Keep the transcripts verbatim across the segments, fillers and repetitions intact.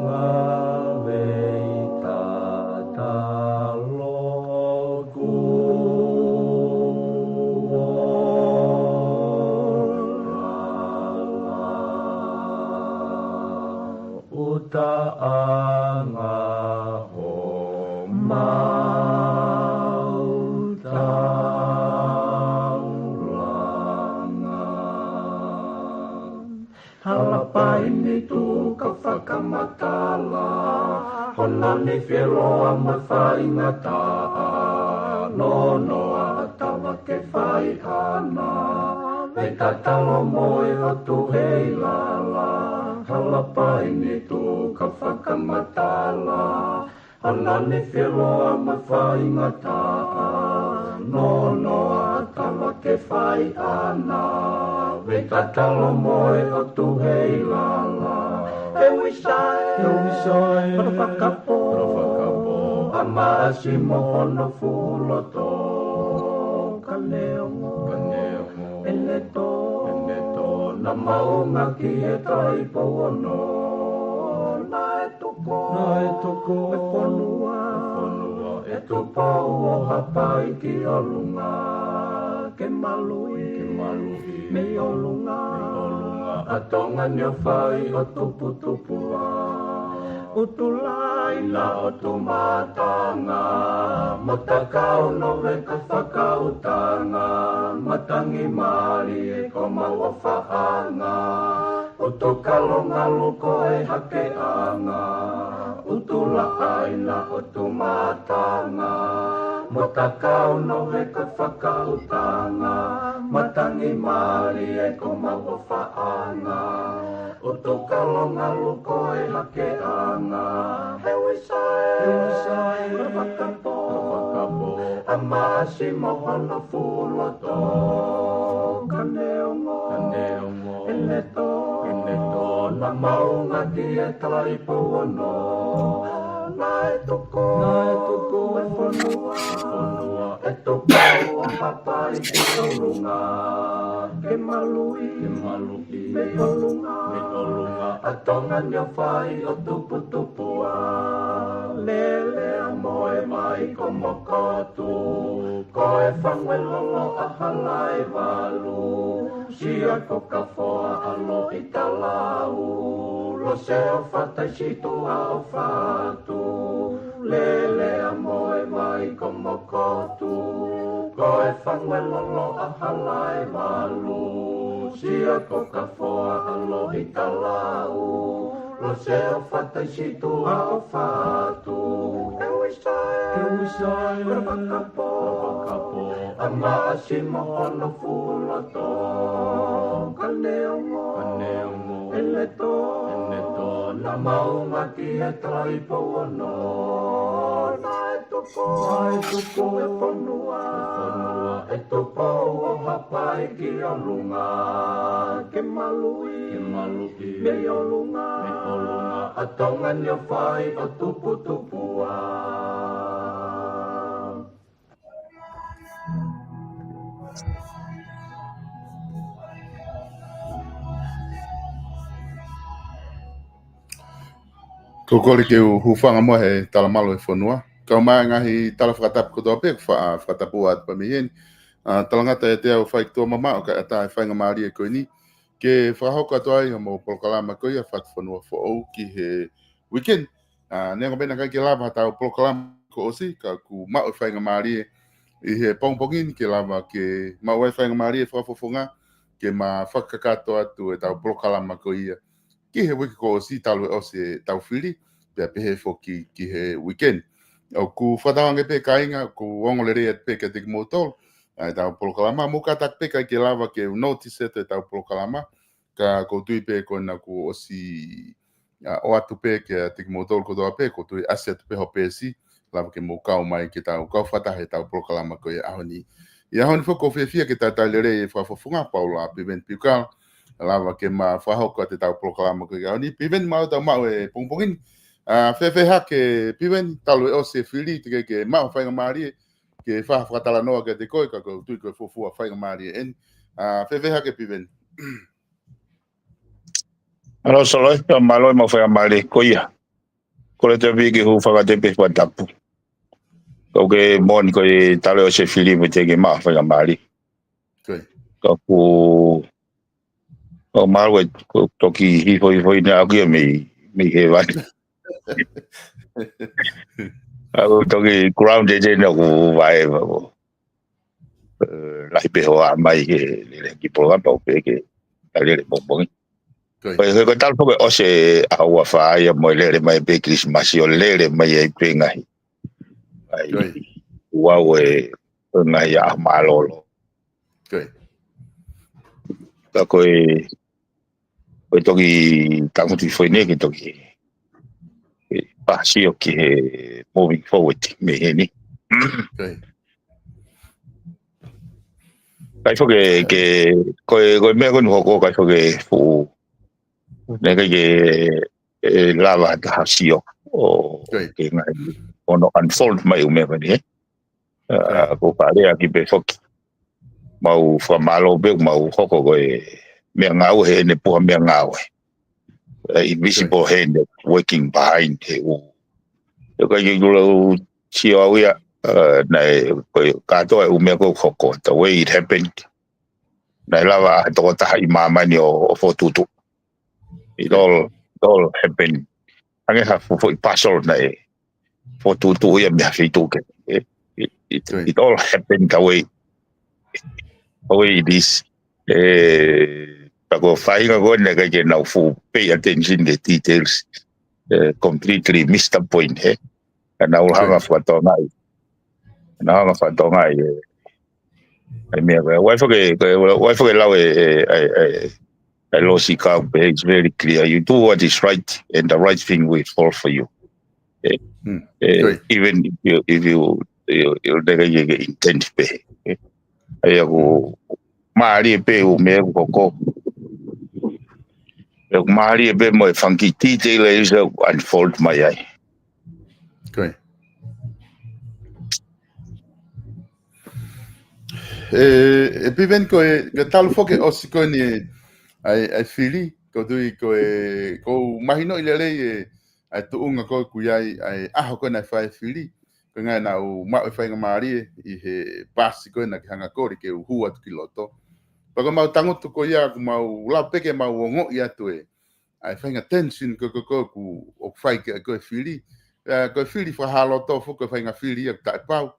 Ngāue tatalo kuo lala, ʻuta ʻanga homau taulanga. Hala paini tuku ka fakamatala, hono nifi ʻe loa mo e faingataʻa, nonoa ʻa Tavake Faiʻana, vei tatalo mo e ʻOtu Heilala. Hala paini tuku ka fakamatala, hono nifi ʻe loa mo e faingataʻa, nonoa ʻa Tavake Faiʻana, vei tatalo mo e ʻOtu Heilala. He uisae, he uisae, hono fakapō, hono fakapō, ʻa Maʻasi mo hono fuʻu loto. Ka neongo, ka neongo ʻene tō, ʻene tō, naʻa mau ngāueʻaki e Taipou Ono. Naʻe tuku, naʻe tuku e fonua, e fonua ʻe Tupou ʻo Haʻapai ki ʻolunga, ke maluʻi, ke maluʻi mei ʻolunga, mei ʻolunga ʻa Tonga ni ʻo fai ʻo tuputupuʻa. ʻUtulai na ʻo Tumatanga, mo Takau Noveka Fakautanga, matangi mālie ko homau ʻofaʻanga. ʻUtukalongalu ko e hakeʻanga, ʻUtulaʻaina ʻo Tumatanga, mo Takau Noveka Fakautanga, matangi mālie ko homau ʻofaʻanga. ʻUtukalongalu ko e hakeʻanga, he uisae, he uisae, hono fakapō, hono fakapō, ʻa Maʻasi mo hono fuʻu loto. Ka neongo, ka neongo ʻene tō, ʻene tō, naʻa mau ngāueʻaki e Taipou Ono. Naʻe tuku, naʻe tuku e fonua, e fonua ʻe Tupou ʻo Haʻapai ki ʻolunga, ke maluʻi, ke maluʻi mei ʻolunga, mei ʻolunga ʻa Tonga ni ʻo fai ʻo tuputupuʻa. Lele ʻa Moevaikomokotu, ko e fangu ʻe lolo ʻa Halaevalu, Siakokafoa ʻa Loʻitalau, Lose ʻo Fataisituʻa ʻo Fatu. Lele ʻa Moevaikomokotu, ko e fangu ʻe lolo ʻa Halaevalu, Siakokafoa ʻa Loʻitalau, Lose ʻo Fataisituʻa ʻo Fatu. He uisae, he uisae, hono fakapō, hono fakapō, ʻa Maʻasi mo hono fuʻu loto. Ka neongo, ka neongo ʻene tō, ʻene tō, naʻa mau ngāueʻaki e Taipou Ono. Naʻe tuku, naʻe tuku e fonua, e fonua ʻe Tupou ʻo Haʻapai ki ʻolunga, ke maluʻi, ke maluʻi mei ʻolunga, mei ʻolunga ʻa Tonga ni ʻo fai ʻo tuputupuʻa. Ko e kole ke u hūfanga muʻa he talamalu e fonua, kae ʻumaʻā e ngaahi tala fakatapu kotoa pē, fa-, fakatapu atu pē mei heni. ʻA, talangata ʻiate au ʻa e faitoʻo mamaʻo kae ʻatā e faingamālie ko eni ke fakahoko atu ai hoʻomou polokalama ko ia Fatu Fonua Foʻou ki he weekend. ʻA, neongo pē naʻe ʻikai ke lava haʻatau polokalama kuo ʻosi, ka ʻoku maʻu e faingamālie ʻi he pongipongi ni ke lava ke maʻu ai e faingamālie fakafofonga ke ma fakakakato atu ʻetau polokalama ko ia ki he uike kuo ʻosi talu e ʻosi ʻetau fili, pea pehē foki ki he weekend. ʻOku fakatauange pē kāinga, ʻoku ongo lelei atu pē kiate kimoutolu ʻa ʻetau polokalama, mou kātaki pē ʻikai ke lava ke u notice atu ʻetau polokalama, ka ʻoku ou tui pē ko ena kuo ʻosi, ʻa, ʻoatu pē kiate kimoutolu kotoa pē, ʻoku ou tui ʻasi atu pē ho peesi, lava ke mou kau mai ke tau kau fakataha heʻetau polokalama ko ia ʻaho ni. ʻI he ʻaho ni foki ʻoku ou fiefia ke talitali lelei e fakafofonga, Paula Piveni Piukala, lava ke ma fakahoko atu ʻetau polokalama ko ia ʻaho ni. Piveni, maʻu ʻetau maʻu e pongipongi ni. ʻA, fēfē hake Piveni, talu e ʻosi e fili, teʻeki ke maʻu ha faingamālie ke fai ha fakatalanoa kiate koe, ka ʻoku ou tui ko e fuofua faingamālie eni. ʻA, fēfē hake Piveni? Mālō Solo, ē, mālō e maʻu faingamālie ko ia. Kole atu pē ke u hūfanga atu pē he fakatapu. Kau ke moʻoni ko e talu ʻosi e fili pea te ke maʻu faingamālie. Ka ʻoku, ʻoku mālō e, ʻoku toki hifo hifo ʻi he ʻaho kia mei, mei hēvani. ʻOku toki grounded ʻi heʻeku vaʻe, ē, lahi pē hoʻo ʻomai ke lele ki he polokalama pau pē ke ta lele pongipongi. Ko e, ko e talu foki ʻosi e ʻaho ua fā ia mo e lele mai pē Kilisimasi ʻo lele mai ai pē ngaahi. ʻAi, ua ue, ʻo ngaahi ʻaho mālōlō. Ka ko e, ko e toki tangutu foʻi nei ke toki, ē, pāsio ki he moving forward mei heni. ʻIkai foki ke, ko e, ko e meʻa ko eni hoko, ʻikai foki fuʻu. Naʻe ʻikai ke, ē, lava ha taha sio ʻo ke ngaahi ʻono unfold mai ʻū meʻa ko eni, ē. ʻA, ko ka lea ki pē foki. Mau fakamālō pē, mau hoko ko e meʻangāue heʻene puha meʻangāue. Ē, invisible hand working behind he ʻū. ʻIkai ke kula u sio au ia, ē, naʻe, ko e kātoa e ʻū meʻa ko ē hoko, the way it happened. Naʻe lava ʻe he tokotaha ʻi māmani ʻo, ʻo fokotuʻutuʻu. It all, it all happened. Hangē ha fuʻu foʻi puzzle naʻe fokotuʻutuʻu ia mei ha feituʻu kehe. It, it, it, it all happened the way, the way it is. Ē, ka ko e faʻahinga ko ē naʻe ʻikai ke nau full pay attention ki he details. Ē, completely missed the point, ē. Ka nau hanga fakatokangaʻi. Nau hanga fakatokangaʻi, ē. ʻAi meʻa ko e, ʻoku ʻikai foki, ʻoku ʻikai foki lau e, e, e, e, e lōsika pē, it's very clear. You do what is right, and the right thing will fall for you. Ē, ē, even if you, if you, you, you never get intent pē. Ē, ʻa ia ʻoku mālie pē ʻū meʻa ʻoku hoko. ʻOku mālie pē mo e fanga kiʻi detail ʻe ʻisa unfold mai ai. Ē, ē Piveni ko e, ko e talu foki ʻosi ko eni ʻa e, ʻa e fili, ko e tui ko e, ʻoku ou mahinoʻi lelei e, ʻa e tuʻunga ko ē ʻoku ʻi ai, ʻa e ʻaho ko ē naʻe fai e fili. Ko e ngaahi naʻa ku maʻu e faingamālie ʻi he pasi ko ē naʻa ke hanga kole ke u hū atu ki loto. Pea ko ʻemau tangutu ko ia ʻoku mau lava pē ke mau ongoʻi atu e, ʻa e faʻahinga tension ko ē, ko ē, ko ē ʻoku, ʻoku fai ki ai ko ē fili. Ē, ko e fili fakahā loto foki ko e faʻahinga fili ia ʻoku taʻepau.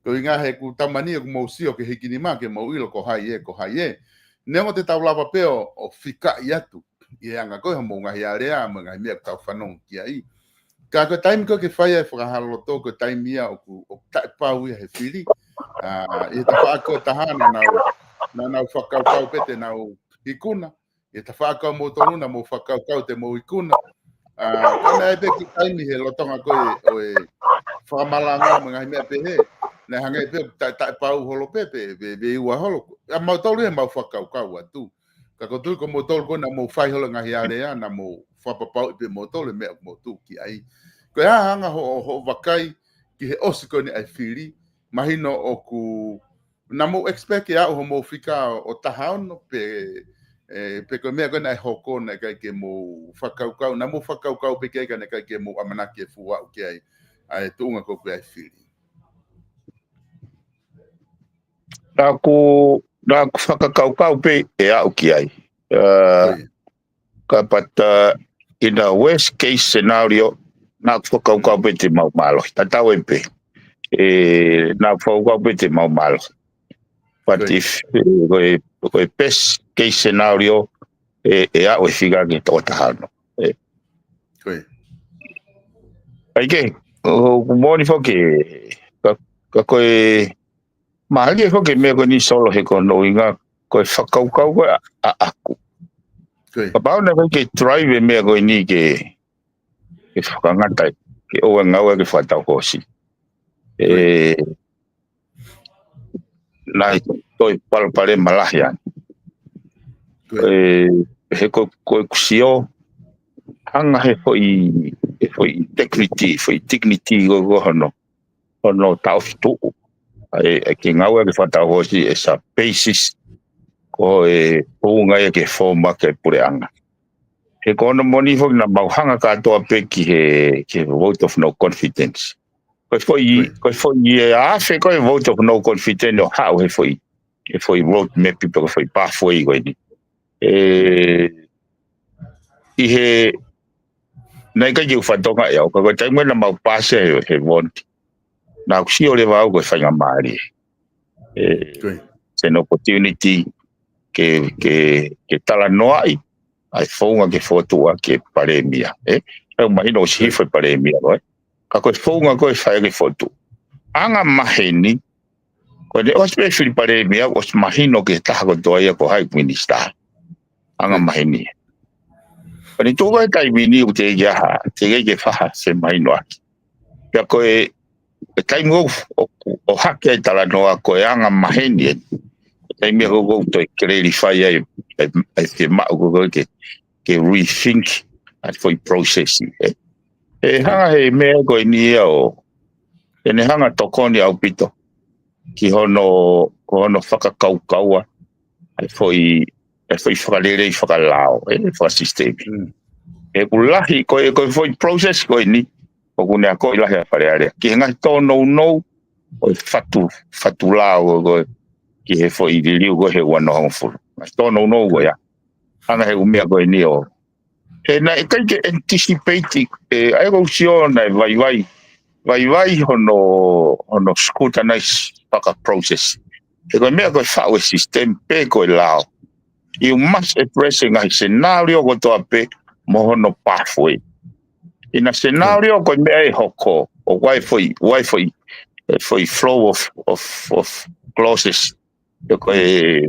Ko e ʻuhinga he ʻoku taumaiā ʻoku mou sio ki he hiki nima ke mou ʻilo ko hai ē, ko hai ē. Neongo te tau lava pē ʻo, ʻo fikaʻi atu ʻi he anga ko ē homou ngaahi alea mo e ngaahi meʻa ʻoku tau fanongo ki ai. Ka ko e taimi ko ē ke fai ai e fakahā loto, ko e taimi ia ʻoku, ʻoku taʻepau ia he fili. ʻA, ʻi he tafaʻaki ko ē ʻe taha naʻa nau, naʻa nau fakakaukau pē te nau ikuna. ʻI he tafaʻaki ko ē ʻa moutolu naʻa mou fakakaukau te mou ikuna. ʻA, ka naʻe ʻi ai pē kiʻi taimi he lolotonga ko ē ʻo e fakamalanga mo e ngaahi meʻa pehē, naʻe hangē pē ʻoku taʻe, taʻepau holo pē, pe, pe, pe ua holo. ʻA mautolu ia ʻemau fakakaukau atu. Ka ʻoku ou tui ko moutolu ko ē naʻa mou fai holo e ngaahi alea, naʻa mou fakapapauʻi pē moutolu e meʻa ʻoku mou tuʻu ki ai. Ko e hā e anga hoʻo, hoʻo vakai ki he ʻosi ko eni ʻa e fili, mahino ʻoku, naʻa mou expect ke aʻu homou fika ʻo, ʻo taha ono pe, ē, pe ko e meʻa ko ē naʻe hoko naʻe ʻikai ke mou fakakaukau, naʻa mou fakakaukau pē ki ai ka naʻe ʻikai ke mou ʻamanaki ʻe fuʻu aʻu ki ai ʻa e tuʻunga ko ē ʻa e fili. Naʻa ku, naʻa ku fakakaukau pē ʻe aʻu ki ai. Ē, ka but, uh, in a worst case scenario, naʻa ku fakakaukau pē te mau mālohi. Tatau ai pē. Ē, naʻa ku fakakaukau pē te mau mālohi. But if, ē, ko e, ko e best case scenario, ē, ʻe aʻu e fika ki he toko taha ono. Ē. ʻAi ke, ʻoku moʻoni foki, ka, ka ko e, mālie foki e meʻa ko eni Solo he ko hono ʻuhinga, ko e fakakaukau ko ē ʻa, ʻaʻaku. Kapau naʻe ʻikai ke drive e meʻa ko eni ke, ke fakangata, ke ʻoua ngāue ke fakatau hoosi. Ē, naʻe toe palopalema lahi ange. Ē, he ko, ko e kusio, hanga he foʻi, he foʻi integrity, foʻi dignity ko, ko hono. Hono taʻofi tuʻu. ʻAi, ʻai ke ngāue ke fakatau hoosi e sa basis ko e ʻuhinga ia ke fōmaki e puleʻanga. he ko hono moʻoni foki naʻa mau hanga kātoa pē ki he, ki he vote of no confidence. Ko e foʻi, ko e foʻi ʻe afe ko e vote of no confidence ʻo haʻu he foʻi, he foʻi road map pe ko e foʻi pathway ko eni. ʻE, ʻi he, naʻe ʻikai ke u fatongia ʻe au, ka ko e taimi naʻa mau paasi he, he vote. Naʻa ku sio leva au ko e faingamālie. ʻE, it's an opportunity ke, ke, ke talanoaʻi ʻa e founga ke fokotuʻu ʻaki e palēmia, ē? ʻE mahino ʻosi hifo e palēmia, ē? Ka ko e founga ko e fai ke fokotuʻu. Angamaheni, ko ʻene ʻosi pē fili palēmia, ʻosi mahino ki he taha kotoa ia ko hai minisitā. Angamaheni. Ko ʻene tuʻu ko e taimi ni ʻoku teʻeki ke ʻi ai ha, teʻeki ke fai ha femahinoʻaki. Pea ko e, e taimi ʻoku, ʻoku, ʻohake ai talanoa ko e angamaheni eni. Taimi ʻoku, ʻoku toe clarify ai, ʻe, ʻe fiemaʻu ko e ke, ke rethink ʻa e foʻi process ē. ʻE hanga he meʻa ko eni ia ʻo, ʻene hanga tokoni ʻaupito ki hono, ko hono fakakaukaua ʻa e foʻi, ʻa e foʻi fakalelei fakalao, ē, fakasisitemi. ʻE ʻoku lahi, ko e, ko e foʻi process ko eni, ʻoku ne akoʻi lahi ʻa Fale Alea. Ki he ngaahi tōnounou, ʻo e fatu, fatu lao ko e, ki he foʻi liliu ko e he ua noa hongofulu. Ngaahi tōnounou ko ia. Hanga he ʻū meʻa ko eni ʻo. He naʻe ʻikai ke anticipate, ʻe, ʻa ia ʻoku ou sio naʻe vaivai. Vaivai hono, hono scrutinize faka process. He ko e meʻa ko e faʻu e system pe ko e lao. You must address e ngaahi scenario kotoa pē mo hono pathway. ʻI he scenario ko e meʻa ʻe hoko, ʻoku ʻi ai foʻi, ʻoku ʻi ai foʻi, e foʻi flow of, of, of clauses. Pe ko e,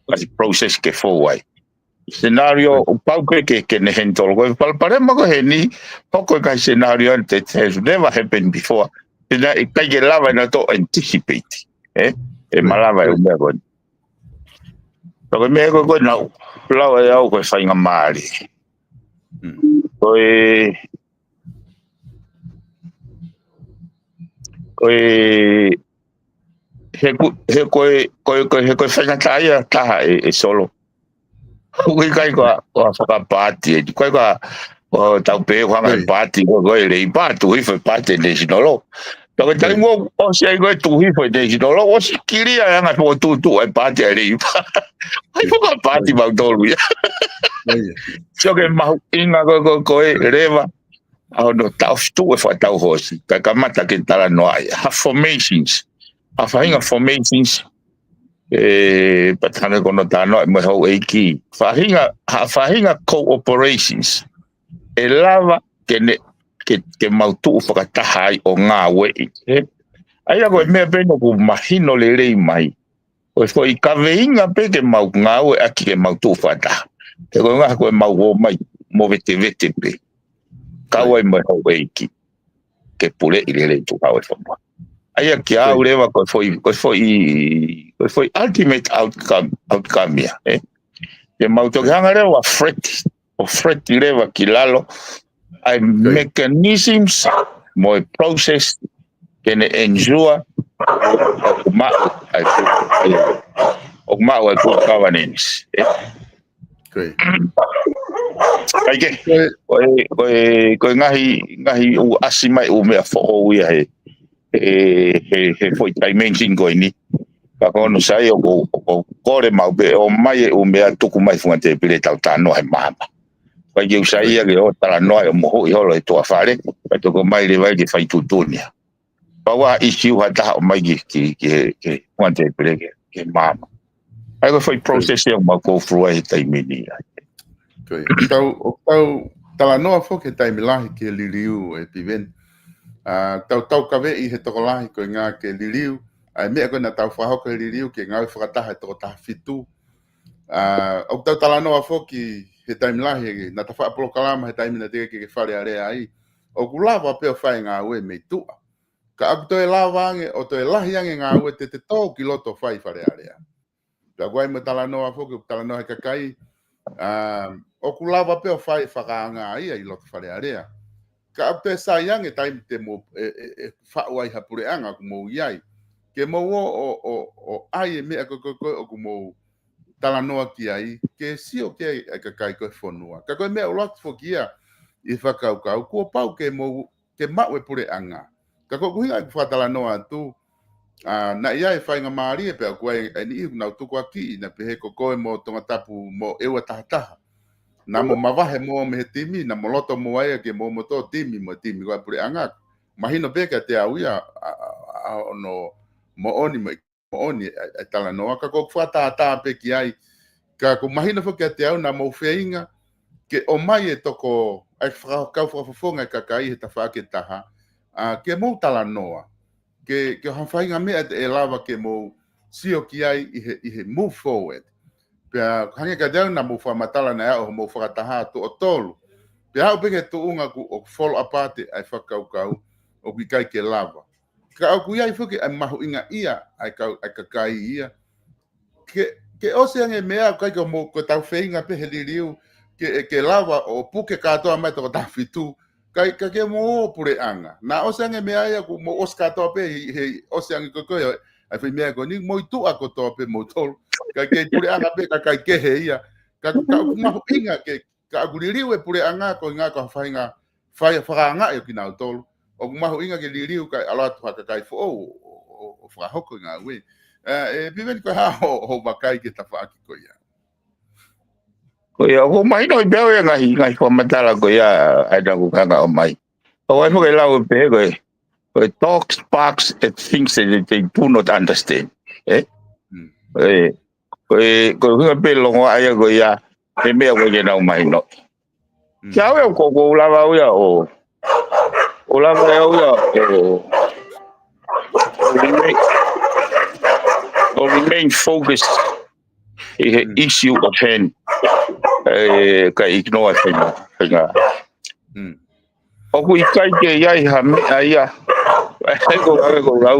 ʻa e process ke fou ai. Scenario, ʻoku pau ke, ke, ke ne handle. Ko e palopalema ko eni, hoko e ngaahi scenario that has never happened before. Pea naʻe ʻikai ke lava ʻe nautolu ʻo anticipate. Ē? ʻE malava e ʻū meʻa ko eni. Ko e meʻa ko e, ko e naʻa ku lau ʻe au ko e faingamālie. Ko e, ko e, he ku, he ko e, ko e, ko e, he ko e faingataʻaʻia taha ʻe, ʻe Solo. ʻOku ʻikai ko ha, ko ha fakapaati, ʻe, ʻikai ko ha, ko e tau pē ko ha ngaahi paati, ko e, ko e Leipa, tuʻu hifo e paati ʻe National. Ka ko e taimi ʻoku ʻosi ai ko e tuʻu hifo e National, ʻosi kilia e anga fokotuʻutuʻu e paati ʻa e Leipa. ʻIkai fakapaati mautolu ia. Sio ki he mahuʻinga ko e, ko e, ko e leva, ʻa hono taʻofi tuʻu e fakatau hoosi, kae kamata ke talanoaʻi. Ha formations, ha faʻahinga formations, ʻe, pea hangē ko hono talanoaʻi mo e houʻeiki. Faʻahinga, ha faʻahinga cooperations. ʻE lava ke ne, ke, ke mau tuʻu fakataha ai ʻo ngāueʻi. Ē? ʻA ia ko e meʻa pē eni ʻoku mahino lelei mai. Ko e foʻi kaveinga pē ke mau ngāueʻaki ke mau tuʻu fakataha. He ko e ngaahi ko e mau ō mai mo vetevete pē. Kau ai mo e houʻeiki. Ke puleʻi lelei tuʻu hau e fonua. ʻA ia kia au leva ko e foʻi, ko e foʻi, ko e foʻi ultimate outcome, outcome ia, ē. Ke mau toki hanga leva ʻo fret, ʻo fret leva ki lalo, ʻa e mechanisms mo e process, ke ne ensure, ʻoku maʻu, ʻa e, ʻoku maʻu ʻa e good governance, ē. Ko e. ʻIkai ke, ko e, ko e, ko e ngaahi, ngaahi ʻū ʻasi mai ʻū meʻa foʻou ia he, he, he, he foʻi dimension ko eni. Ka ko hono sai ʻoku, ʻoku kole maʻu pē ʻomai e ʻū meʻa tuku mai funga tēpile tau talanoa he māmani. ʻIkai ke u saiʻia ke ʻo talanoa ʻo mohuʻi holo he tuʻa fale, kae tuku mai leva ke fai tuʻutuʻuni ia. Pau ʻa ʻisiū ha taha ʻomai ki, ki, ki he, ki he funga tēpile ki he, ki he māmani. ʻA ia ko e foʻi process ia ʻoku mau go through ai he taimi ni. Ko e, ʻoku tau, ʻoku tau talanoa foki he taimi lahi ki he liliu ē Piveni. ʻA, tau, tau kaveinga he tokolahi ko e ngaahi ke liliu. ʻA e meʻa ko ē naʻa tau fakahoko he liliu ke ngāue fakataha he toko taha fitu. ʻA, ʻoku tau talanoa foki he taimi lahi, naʻa ta faʻa polokalama he taimi naʻa te ke, ke Fale Alea ai. ʻOku lava pē ʻo fai ngāue mei tuʻa. Ka ʻoku toe lava ange, ʻo toe lahi ange ngāue te te tō ki loto fai Fale Alea. Pea ʻoku ʻi ai mo e talanoa foki, ʻoku talanoa he kakai, ʻa, ʻoku lava pē ʻo fai fakaanga ia ʻi loto Fale Alea. Ka ʻoku toe sai ange taimi te mou, ʻe, ʻe, ʻe faʻu ai ha puleʻanga ʻoku mou ʻi ai. Ke mou ō, ʻo, ʻo, ʻo ʻai e meʻa ko, ko, ko, ʻoku mou talanoa ki ai, ke sio ki ai ʻa e kakai ko e fonua. Ka ko e meʻa ʻuluaki foki ia ʻi he fakakaukau, kuo pau ke mou, ke maʻu e puleʻanga. Ka ko ʻeku ʻuhinga ʻeku fakatalanoa atu, ʻa, naʻe ʻi ai e faingamālie pea ʻoku ʻi ai e niʻihi ʻoku nau tukuakiʻi, naʻe pehē ko koe mo Tongatapu mo ʻEua Tahataha. Naʻa mo mavahe mo mei he timi, naʻa mo loto mo ai ke mo mo tō timi mo timi ko e puleʻanga. Mahino pē kiate au ia, ʻa, ʻa, ʻa, ʻa, ʻoku moʻoni mo moʻoni ʻa e, ʻa e talanoa, ka ko ʻeku fakatātā pē ki ai, ka ʻoku mahino foki kiate au naʻa mou feinga ke ʻomai e toko, ʻa e faka-, kau fakafofonga e kakai he tafaʻaki ʻe taha, ʻa, ke mou talanoa, ke, ke ʻi ai ha faʻahinga meʻa te ʻe lava ke mou sio ki ai ʻi he, ʻi he move forward. Pea hangē kiate au naʻa mou fakamatala naʻe aʻu hoʻomou fakataha ʻe toko tolu. Pea aʻu pē ki he tuʻunga ʻoku, ʻoku fall apart ʻa e fakakaukau, ʻoku ʻikai ke lava. Ka ʻoku ʻi ai foki ʻa e mahuʻinga ia, ʻa e kau, ʻa e kakai ia. Ke, ke ʻosi ange meʻa, ʻikai ke mo, ko ʻetau feinga pē he liliu, ke, ke lava ʻo puke kātoa mai toko taha fitu, ʻikai, ka ke mo puleʻanga. Naʻa ʻosi ange meʻa ia ʻoku mo ʻosi kātoa pē, he, he ʻosi ange ko koe, ʻa e fai meʻa ko eni, mo ʻi tuʻa kotoa pē mo tolu. ʻIkai ke puleʻanga pē, ka ʻikai kehe ia. Ka, ka ʻoku mahuʻinga ke, ka ʻoku liliu e puleʻanga ko e ngaahi ko ha faʻahinga fai fakaangaʻi ʻo kinautolu. ʻOku mahuʻinga ke liliu kae ʻalu atu ha kakai foʻou ʻo, ʻo, ʻo, ʻo fakahoko e ngāue. ʻE, ʻe Piveni ko e hā hoʻo, hoʻo vakai ki he tafaʻaki ko ia. Ko ia, ʻoku mahino ʻi pē ʻa e ngaahi, ngaahi fakamatala ko ia, ʻa ia naʻa ku hanga ʻo ʻomai. ʻOku ʻi ai foki e lau ʻe pehē ko e, ko e talk sparks at things that they do not understand. ʻE? Mm. ʻE, ko e, ko e ʻuhinga pē longoaʻa ia ko ia, he meʻa ʻoku ʻikai ke nau mahinoʻi. Mm. Kiate au ʻoku, ʻoku ou lava au ia ʻo, ʻoku ou lava au ia ʻo, ʻo remain, ʻo remain focused ʻi he Mm. issue at hand. ʻE, kae ignore e faʻahinga, faʻahinga. Mm. ʻOku ʻikai ke ʻi ai ha meʻa ia. ʻE, ko, ʻe, ko lau.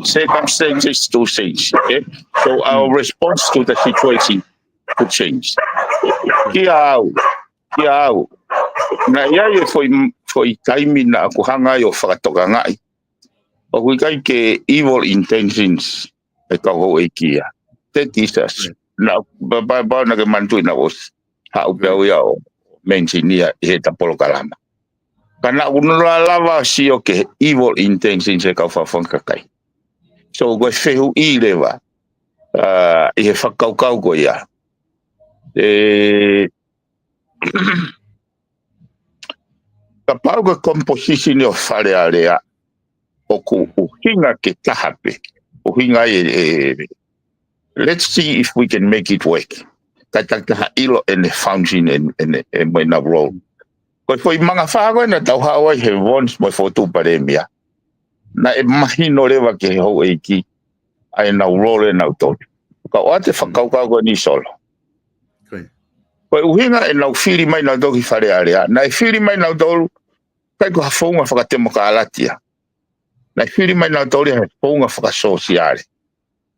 Circumstances to change, okay? So our Mm. response to the situation to change. Kiate au, kiate au. Naʻe ʻi ai e foʻi, foʻi taimi naʻa ku hanga ai ʻo fakatokangaʻi ʻoku ʻikai ke evil intentions e kau houʻeiki ia. Te tisas. Right. Naʻa, pa, pa, pa, naʻa ke manatuʻi naʻa ku ʻosi haʻu pē au Right. ia ʻo mention ia ʻi heʻeta polokalama. Ka naʻa ku nula lava sio ki he evil intentions e kau fakafofonga kakai. So, ko e fehuʻi leva, ʻa, ʻi he fakakaukau ko ia. ʻE, kapau ko e composition ʻo Fale Alea, ʻoku ʻuhinga ke taha pē. ʻUhinga ʻe, ʻe, let's see if we can make it work. Kae takitaha ʻilo ʻene function ʻene, ʻene, ʻene mo ʻena role. Ko e foʻi manga fā ko ē naʻa tau haʻu ai he once mo e Fotu Palēmia. Naʻe mahino leva ki he houʻeiki, ʻa ʻenau role ʻenautolu. Ka ʻoatu e fakakaukau ko eni Solo. Ko ia. Ko e ʻuhinga ʻenau fili mai nautolu ki Fale Alea. Naʻe fili mai nautolu, ʻikai ko ha founga fakatemokālati ia. Naʻe fili mai nautolu ia he founga fakasōsiale.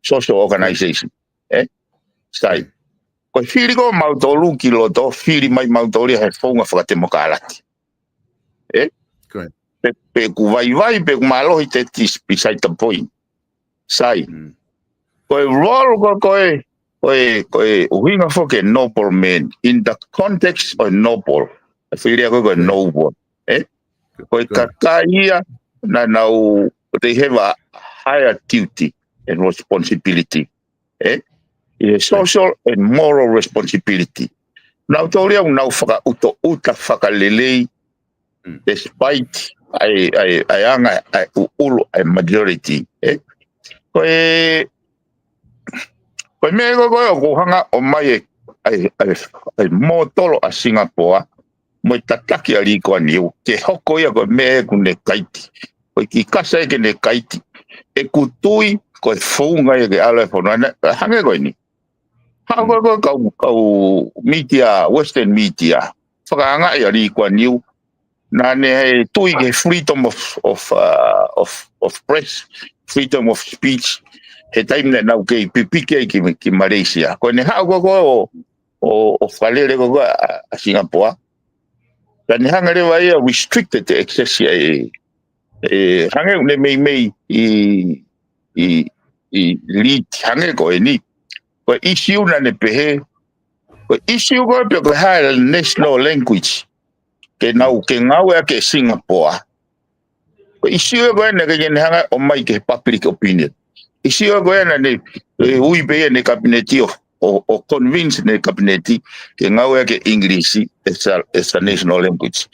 Social organization. ʻE? Sai. Ko e fili ko ē mautolu ki loto, fili mai mautolu ia he founga fakatemokālati. ʻE? Ko ia. Pe, pe ʻoku vaivai, pe ʻoku mālohi, that is beside the point. Sai. Mm. Ko e role ko ē, ko e, ko e, ko e ʻuhinga foki e noble man, in the context of noble. E fili ko ē, ko e Ko ia. noble. ʻE? Ko e Ko ia. kakai ia, naʻa nau, they have a higher duty and responsibility. ʻE? ʻI he Ko ia. social and moral responsibility. Nautolu ia ʻoku nau fakaʻutoʻuta fakalelei, Mm. despite ʻa e, ʻa e, ʻa e anga, ʻa e ʻuʻulu, ʻa e majority, ʻe? Ko e, ko e meʻa ko ē, ko ē ʻoku hanga ʻo ʻomai e, ʻa e, ʻa e, ʻa e mōtolo ʻa Singapore, mo e tataki ʻa Lee Kuan Yew, ke hoko ia ko e meʻa ʻoku ne kaiti. Ko e kiʻi kasa ia ke ne kaiti. ʻEku tui, ko e founga ia ke ʻalu e fonua, naʻe, hangē ko eni. Haʻu ko ē, Mm. ko e kau, kau media, Western media. Fakaangaʻi ʻa Lee Kuan Yew. Naʻa ne tui ki he freedom of, of, uh, of, of press, freedom of speech. He taimi naʻa nau kei pipiki ai ki, ki Malaysia. Ko ʻene haʻu ko ē ʻo, ʻo, ʻo fakalele ko ē ʻa, ʻa Singapore. Ka ne hanga leva ia ʻo restricted e access ia ʻe, ʻe hangē ʻoku ne meimei ʻi, ʻi, ʻi lead hangē ko eni. Ko e issue naʻa ne pehē, ko e issue ko ē pe ko e hā e national language ke nau, ke ngāueʻaki ʻe Singapore. Ko e issue ko ē naʻe ʻikai ke ne hanga ʻo ʻomai ki he public opinion. Issue ko ē naʻa ne, e, ui pē ia ʻene kapineti ʻo, ʻo, ʻo convince ʻene kapineti ke ngāueʻaki e English as a, as a national language.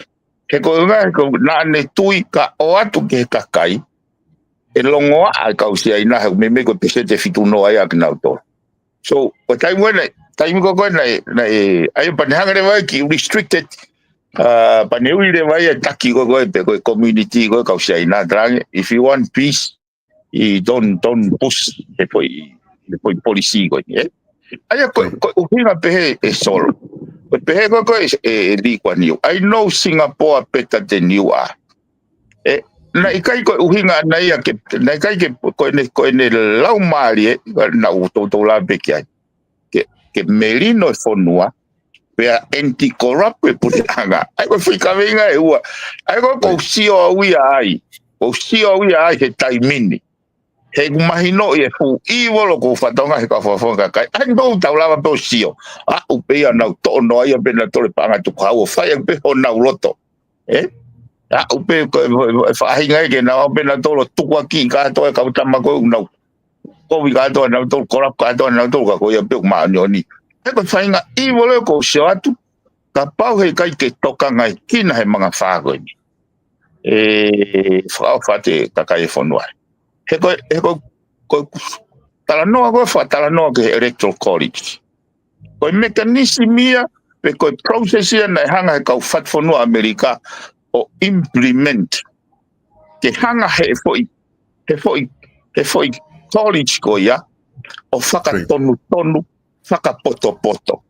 He ko e ʻuhinga, he ko e naʻa ne tui ka ʻoatu ki he kakai, ʻe longoaʻa e kau Siaina, he meimei ko e peseti ʻe fitu noa ia ʻakinautolu. So, ko e taimi ko ē naʻe, taimi ko ē naʻe, naʻe, ʻa ia pea ne hanga leva ia ke restricted, uh, pea ne ui leva ia e taki ko ē, ko ē pe ko e community ko ē kau Siaina, talaange, if you want peace, you don't, don't push he foʻi, he foʻi policy ko ē, ē? ʻA ia ko, ko e ʻuhinga pehē ʻe Solo. Ko e pehē ko ē, ko ē ʻe, ʻe Lee Kuan Yew, I know Singapore better than you are. ʻE, naʻe ʻikai ko e ʻuhinga ʻana ia ke, naʻe ʻikai ke, ko ʻene, ko ʻene laumālie, naʻa ku toutou lave pē ki ai. Ke, ke melino e fonua, pea anti-corrupt e puleʻanga. ʻA ia ko e foʻi kaveinga ʻe ua. ʻA ia ko, ʻoku ou sio au ia ai. ʻOku ou sio au ia ai he taimi ni. He ʻoku mahinoʻi e fuʻu ʻīvolo ʻoku ou fakatokangaʻi he kau fakafofonga kakai. ʻA ia ʻoku tau lava pē ʻo sio. Aʻu pē ia ʻo nau toʻo noa ia pē nautolu e paʻanga tukuhau ʻo fai ʻaki pē honau loto. Ē? Aʻu pē ko e, ko e, ko e faʻahinga ia ke nau aʻu pē nautolu ʻo tukuakiʻi kātoa e kau tama ko ē ʻoku nau kovi kātoa nautolu, corrupt kātoa nautolu, ka ko ia pē ʻoku māʻoniʻoni. He ko e faʻahinga ʻīvolo ia ʻoku ou sio atu, kapau he ʻikai ke tokangaʻi kina he mangafā ko eni, ʻe fakaʻofa atu e kakai e fonua. He ko e, he ko e, ko e talanoa ko ē, fakatalanoa ki he Electoral College. Ko e mechanism ia, pe ko e process ia naʻe hanga he kau fatufonua ʻAmelika ʻo implement. Ke hanga he foʻi, he foʻi, he foʻi college ko ia, ʻo fakatonutonu, fakapotopoto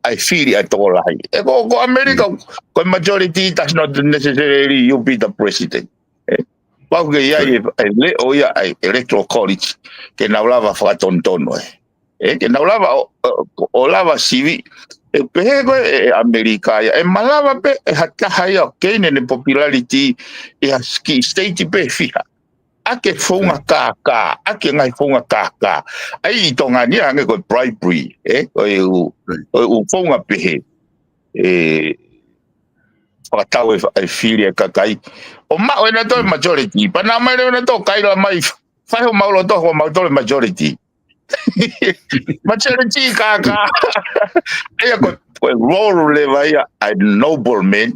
ʻa e fili ʻa e tokolahi. ʻE ko, ko ʻAmelika, ko e majority does not necessarily you be the president. Ē? Pau ke ʻi ai e, e leʻo ia ʻa e Electoral College, ke nau lava fakatonutonu ē. Ē, ke nau lava ʻo, ʻo, ʻo lava sivi. ʻE pehē ko ē ʻe ʻAmelika ia, ʻe malava pē ʻe ha taha ia ʻo gain ʻene popularity ʻi ha kiʻi state pē ʻe fiha. ʻAki e founga kākā, ʻaki e ngaahi founga kākā. ʻA ia ʻi Tonga ni hangē ko e bribery, ē, ʻo e ʻū, ʻo e ʻū founga pehē. Ē, fakatau e fa-, e fili e kakai. ʻO maʻu ʻenautolu e majority, pea naʻa mau leva nautolu kaila mai, fai homau loto, homau tolu e majority. Majority kākā. ʻA ia ko, ko e role leva ia ʻa e nobleman,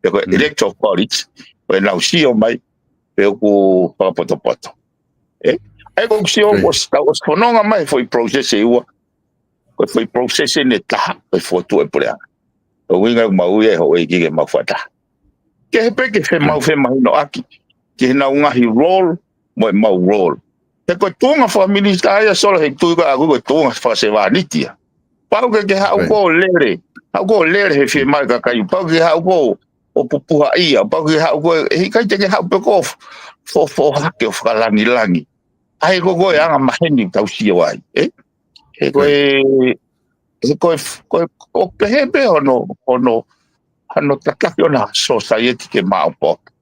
pe ko e Electoral College, ko ʻenau sio mai, pe ʻoku fakapotopoto. Ē? ʻA ia ko ʻeku sio, ʻosi tau, ʻosi fononga mai foʻi process ʻe ua, ko e foʻi process eni ʻe taha, ko e fokotuʻu e puleʻanga. Ko e ʻuhinga ʻoku mau ui ai houʻeiki ke mau fakataha. Ke he pē ke femau femahinoʻaki, ke he nau ngaahi role, mo e mau role. He ko e tuʻunga fakaminisitā ia Solo he tui ko ē ʻaku ko e tuʻunga fakasevāniti ia. Pau ke ke haʻu ko ē ʻo lele, haʻu ko ē ʻo lele he fiemaʻu e kakai, pau ke ke haʻu ko ē ʻo pupuhaʻia, pau ke ke haʻu ko ē, ʻe ʻikai te ke haʻu pē ko ē ʻo fo-, fo-, fohake ʻo fakalangilangi. ʻA ia ko e anga maheni tau sio ai, ē? He ko e, he ko e, ko e, ʻoku pehē pē hono, hono, hono tataki ʻona society ke maʻopoʻopo.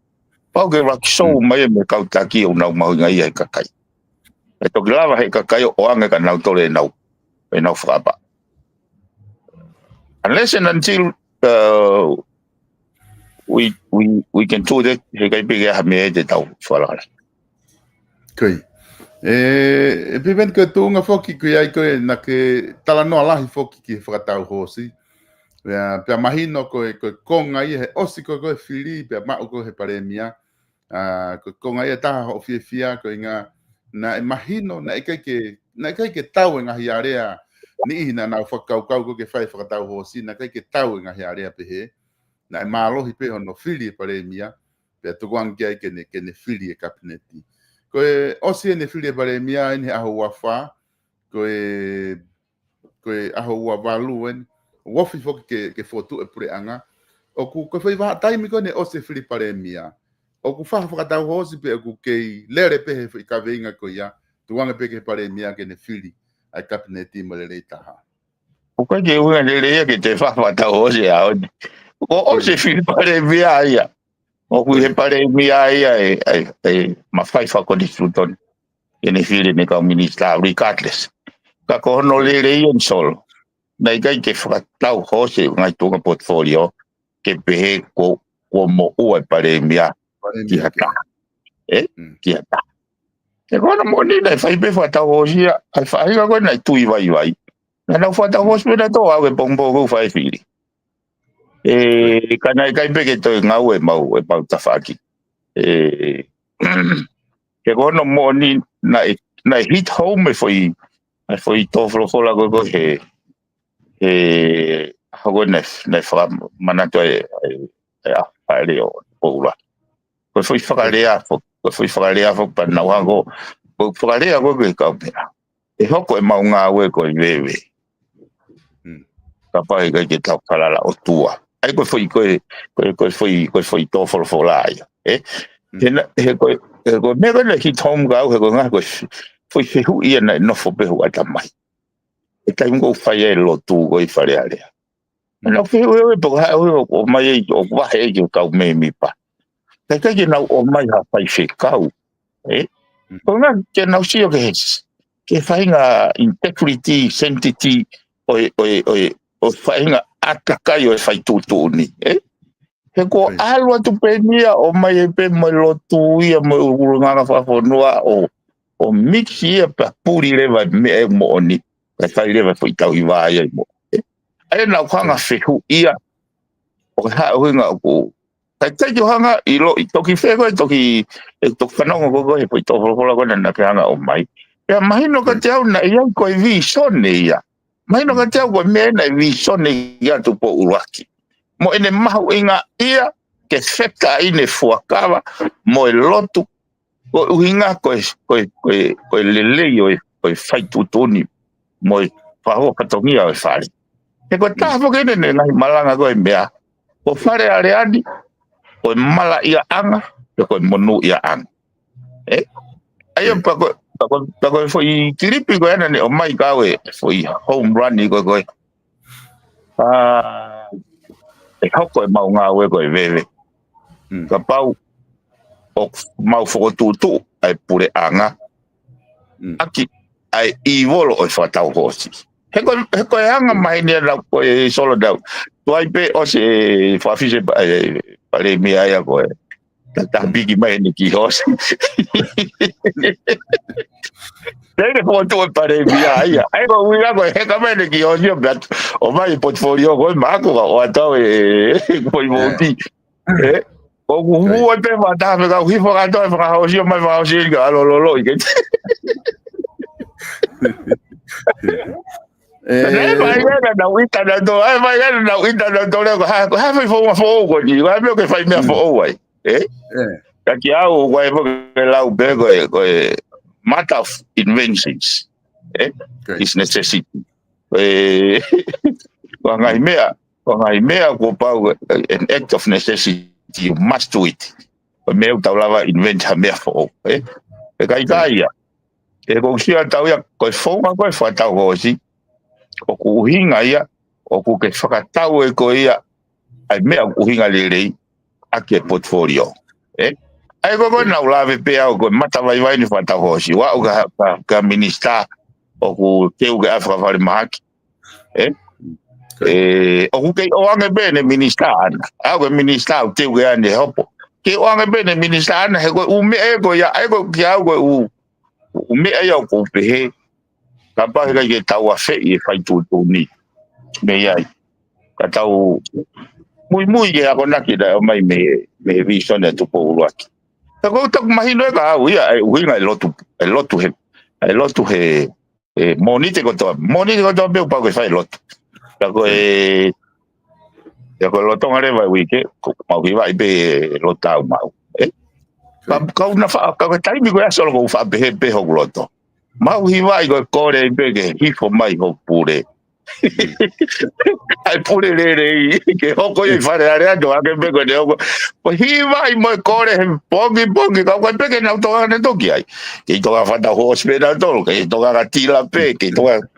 Pau ke ʻuluaki sou mai e meʻa kau taki ʻoku nau mahuʻinga ia he kakai. ʻE toki lava he kakai ʻo ʻoange kia nautolu ʻenau, ʻenau fakaʻapaʻapa. Unless and until, uh, we, we, we can do that, he ʻikai pē ke ʻi ai ha meʻa te tau fakalakalaka. Ko ia. ʻE, ʻe Piveni ko e tuʻunga foki ko ia ai ko ē naʻa ke talanoa lahi foki ki he fakatau hoosi. Pea, pea mahino ko e, ko e konga ia he ʻosi ko ē ko ē fili, pea maʻu ko ē he palēmia. ʻA, ko e konga ia ʻe taha hoʻo fiefia, ko e ʻuhinga naʻe mahino, naʻe ʻikai ke, naʻe ʻikai ke tau e ngaahi alea, niʻihi naʻa nau fakakaukau ko ē ke fai fakatau hoosi, naʻe ʻikai ke tau e ngaahi alea pehē, naʻe mālohi pē hono fili e palēmia, pea tukuange ki ai ke ne, ke ne fili e kapineti. Ko e ʻosi ʻene fili e palēmia ʻi he ʻaho ua fā, ko e ko e ʻaho ua valu eni, ʻoku ofi foki ke, ke fokotuʻu e puleʻanga. ʻOku, ko e foʻi vahaʻa taimi ko ē naʻe ʻosi e fili palēmia, ʻoku fai ha fakatau hoosi pe ʻoku kei lele pē he foʻi kaveinga ko ia, tukuange pē ki he palēmia ke ne fili ʻa e kapineti mo e lelei taha? ʻOku ʻikai ke ʻuhinga lelei ia ke te fai ha fakatau hoosi ʻaho ni. ʻOku ʻosi e fili palēmia ia. ʻOku ʻi he palēmia ia e, e, e mafai fakakonisitūtone ke ne fili ʻene kau minisitā, regardless. Ka ko hono lelei ʻeni Solo, naʻe ʻikai ke fakatau hoosi e ngaahi tuʻunga portfolio ke pehē ko, ko moʻua e palēmia ki ha taha. Ē? Ki ha taha. He ko hono moʻoni naʻe fai pē fakatau hoosi ia ʻa e faʻahinga ko ē naʻe tui vaivai. Naʻa nau fakatau hoosi pē nautolu ʻo aʻu ki he pongipongi ko ē ʻoku fai e fili. Ē, ka naʻe ʻikai pē ke toe ngāue ʻemau, ʻemau tafaʻaki. Ē, he ko hono moʻoni naʻe, naʻe hit home e foʻi, e foʻi tō folofola ko ē ko ē he, he, ʻaho ko ē naʻe, naʻe fakamanatu ai, ai, ai, ʻa, ʻa e leʻo, ʻo ula. Ko e foʻi fakalea foki, ko e foʻi fakalea foki pea nau hanga ʻo, ko e fakalea ko ē ko e kau meʻa. ʻE hoko ʻemau ngāue ko e veve. Kapau ʻe ʻikai ke tau falala ʻOtua. ʻA ia ko e foʻi, ko e, ko e, ko e foʻi, ko e foʻi tō folofola ia. Ē? He na, he ko e, he ko e meʻa ko ē naʻe hit home kia au, he ko e ngaahi ko e f-, foʻi fehuʻi ia naʻe nofo pē he ʻatamai. ʻI he taimi ko ē ʻoku fai ai e lotu ko ē ʻi Fale Alea. Naʻa nau fehuʻi ʻe au pe ko e hā e ʻuhinga ʻoku ʻomai ai, ʻoku vahe ai ki he kau mēmipa. Kae ʻikai ke nau ʻomai ha faifekau. Ē? Ko e ʻuhinga ke nau sio ki he, ki he faʻahinga integrity, sanctity, ʻo e, ʻo e, ʻo e, ʻo e faʻahinga ʻātakai ʻo e fai tuʻutuʻuni. Ē? He ko e ʻalu atu pē eni ia ʻo ʻomai ai pē mo e lotu ia mo e ʻulungaanga fakafonua ʻo, ʻo mix ia pea puli leva e meʻa ʻoku moʻoni. Kae fai leva e foʻi tauhi vā ia ʻi mo. Ē? ʻA ia naʻa ku hanga fehuʻi ia. ʻO ka hā e ʻuhinga ʻoku. Kae ʻikai ke u hanga ʻiloʻi toki fē ko ē toki, ʻe toki fanongo ko ē ko ē he foʻi tō folofola ko ē naʻa ke hanga ʻo ʻomai. Pea mahino kiate au naʻe ʻi ai ko e vīsone ia. Mahino kiate au ko e meʻa naʻe vīsone ia ʻa Tupou ʻUluaki. Mo ʻene mahuʻinga ia ke fetaʻi ʻene fuakava mo e lotu ko e ʻuhinga ko e, ko e, ko e, ko e lelei ʻo e, ʻo e fai tuʻutuʻuni mo e fakahoko fatongia ʻo e fale. He ko e taha foki ʻene ngaahi malanga ko e meʻa. Ko Fale Alea ni, ko e malaʻiaʻanga, pe ko e monūʻiaʻanga. Ē? ʻA ia pea ko, pea ko, pea ko e foʻi kilipi ko ē naʻa ne ʻomai kia au e foʻi home run ʻi ko ē ko ē. ʻA, ʻe hoko ʻemau ngāue ko e veve. Kapau ʻoku mau fokotuʻutuʻu ʻa e puleʻanga ʻaki ʻa e ʻivolo ʻo e fakatau hoosi. He ko, he ko e anga mai ni ʻa ʻenau ko e Solo Dau. Tuai pē ʻosi e fakafisi e pa-, e palēmia ia ko e. Tatapiki mai ʻene kiʻi hoosi. Pea ne fokotuʻu e palēmia ia. ʻA ia ko e ʻuhinga ko e heka mai ʻene kiʻi hoosi ʻo meʻa atu. ʻOmai e portfolio ko ē maʻaku ka ʻoatu e, e foʻi vouti. Ē? ʻOku hū ai pē fakataha pē kau hifo kātoa e fakahoosi ʻo mai fakahoosi eni ka ʻalu loloʻi ke. Ē, ʻe mai ʻena naʻa nau ʻita nautolu, ʻe mai ʻena naʻa nau ʻita nautolu, ko e hā, ko e hā e foʻi founga foʻou ko eni, ko e hā e meʻa ʻoku ke fai meʻa foʻou ai, ē? Ka kiate au, ko e foʻi lau pē ko e, ko e matter of inventions, ē? Is necessity. Ē, ko e ngaahi meʻa, ko e ngaahi meʻa kuo pau, an act of necessity, you must do it. Ko e meʻa ʻoku tau lava invent ha meʻa foʻou, ē? ʻE ʻikai ke ʻi ai ia. ʻE ko e sio atu ia, ko e founga ko e fakatau hoosi, ʻoku ʻuhinga ia, ʻoku ke fakatau ʻe koe ia, ʻa e meʻa ʻoku ʻuhinga lelei, ʻaki e portfolio. Ē? ʻA ia ko e ko ē naʻa ku lave pē au ko e matavaivai ʻene fakatau hoosi. ʻOku aʻu ki ha, ki ha, ki ha minisitā, ʻoku teu ke ʻave fakafalemahaki. Ē? Ē, ʻoku kei ʻoange pē ʻene minisitā ʻaʻana. ʻA ia ko e minisitā ʻoku teu ke ʻave ʻene hopo. Kei ʻoange pē ʻene minisitā ʻaʻana, he ko e ʻū meʻa ē ko ia, ʻa ia ko e kiate au ko e ʻū, ʻū meʻa ia ʻoku ou pehē. Kapau he ʻikai ke tau afeʻi e fai tuʻutuʻuni. Mei ai. Ka tau muimui ki he akonaki naʻe ʻomai mei, mei he vīsone ʻa Tupou ʻUluaki. Ka ko e taku mahino ē kiate au ia, ʻa e ʻuhinga e lotu, e lotu he, e lotu he, ē, Mōnite kotoa, Mōnite kotoa pē ʻoku pau ke fai lotu. Ka ko e, ia ko e lolotonga leva e uike, ʻoku mau hivaʻi pē e lotu ʻa mautolu. Ē? Ka, ka u na fa-, ka ko e taimi ko ē ʻa Solo ʻoku ou faʻa pehē pē hoku loto. Mau hivaʻi ko e kole ai pē ke hifo mai hoku pule. ʻA e pule lelei, ke hoko ia ʻi Fale Alea, ʻo hake pē ko ʻene hoko. Ko e hivaʻi mo e kole he pongipongi, ka ʻoku ʻikai pē ke nau tokanga nautolu ki ai. Kei tokanga fakatau hoosi pē nautolu, kei tokanga tila pē, kei tokanga.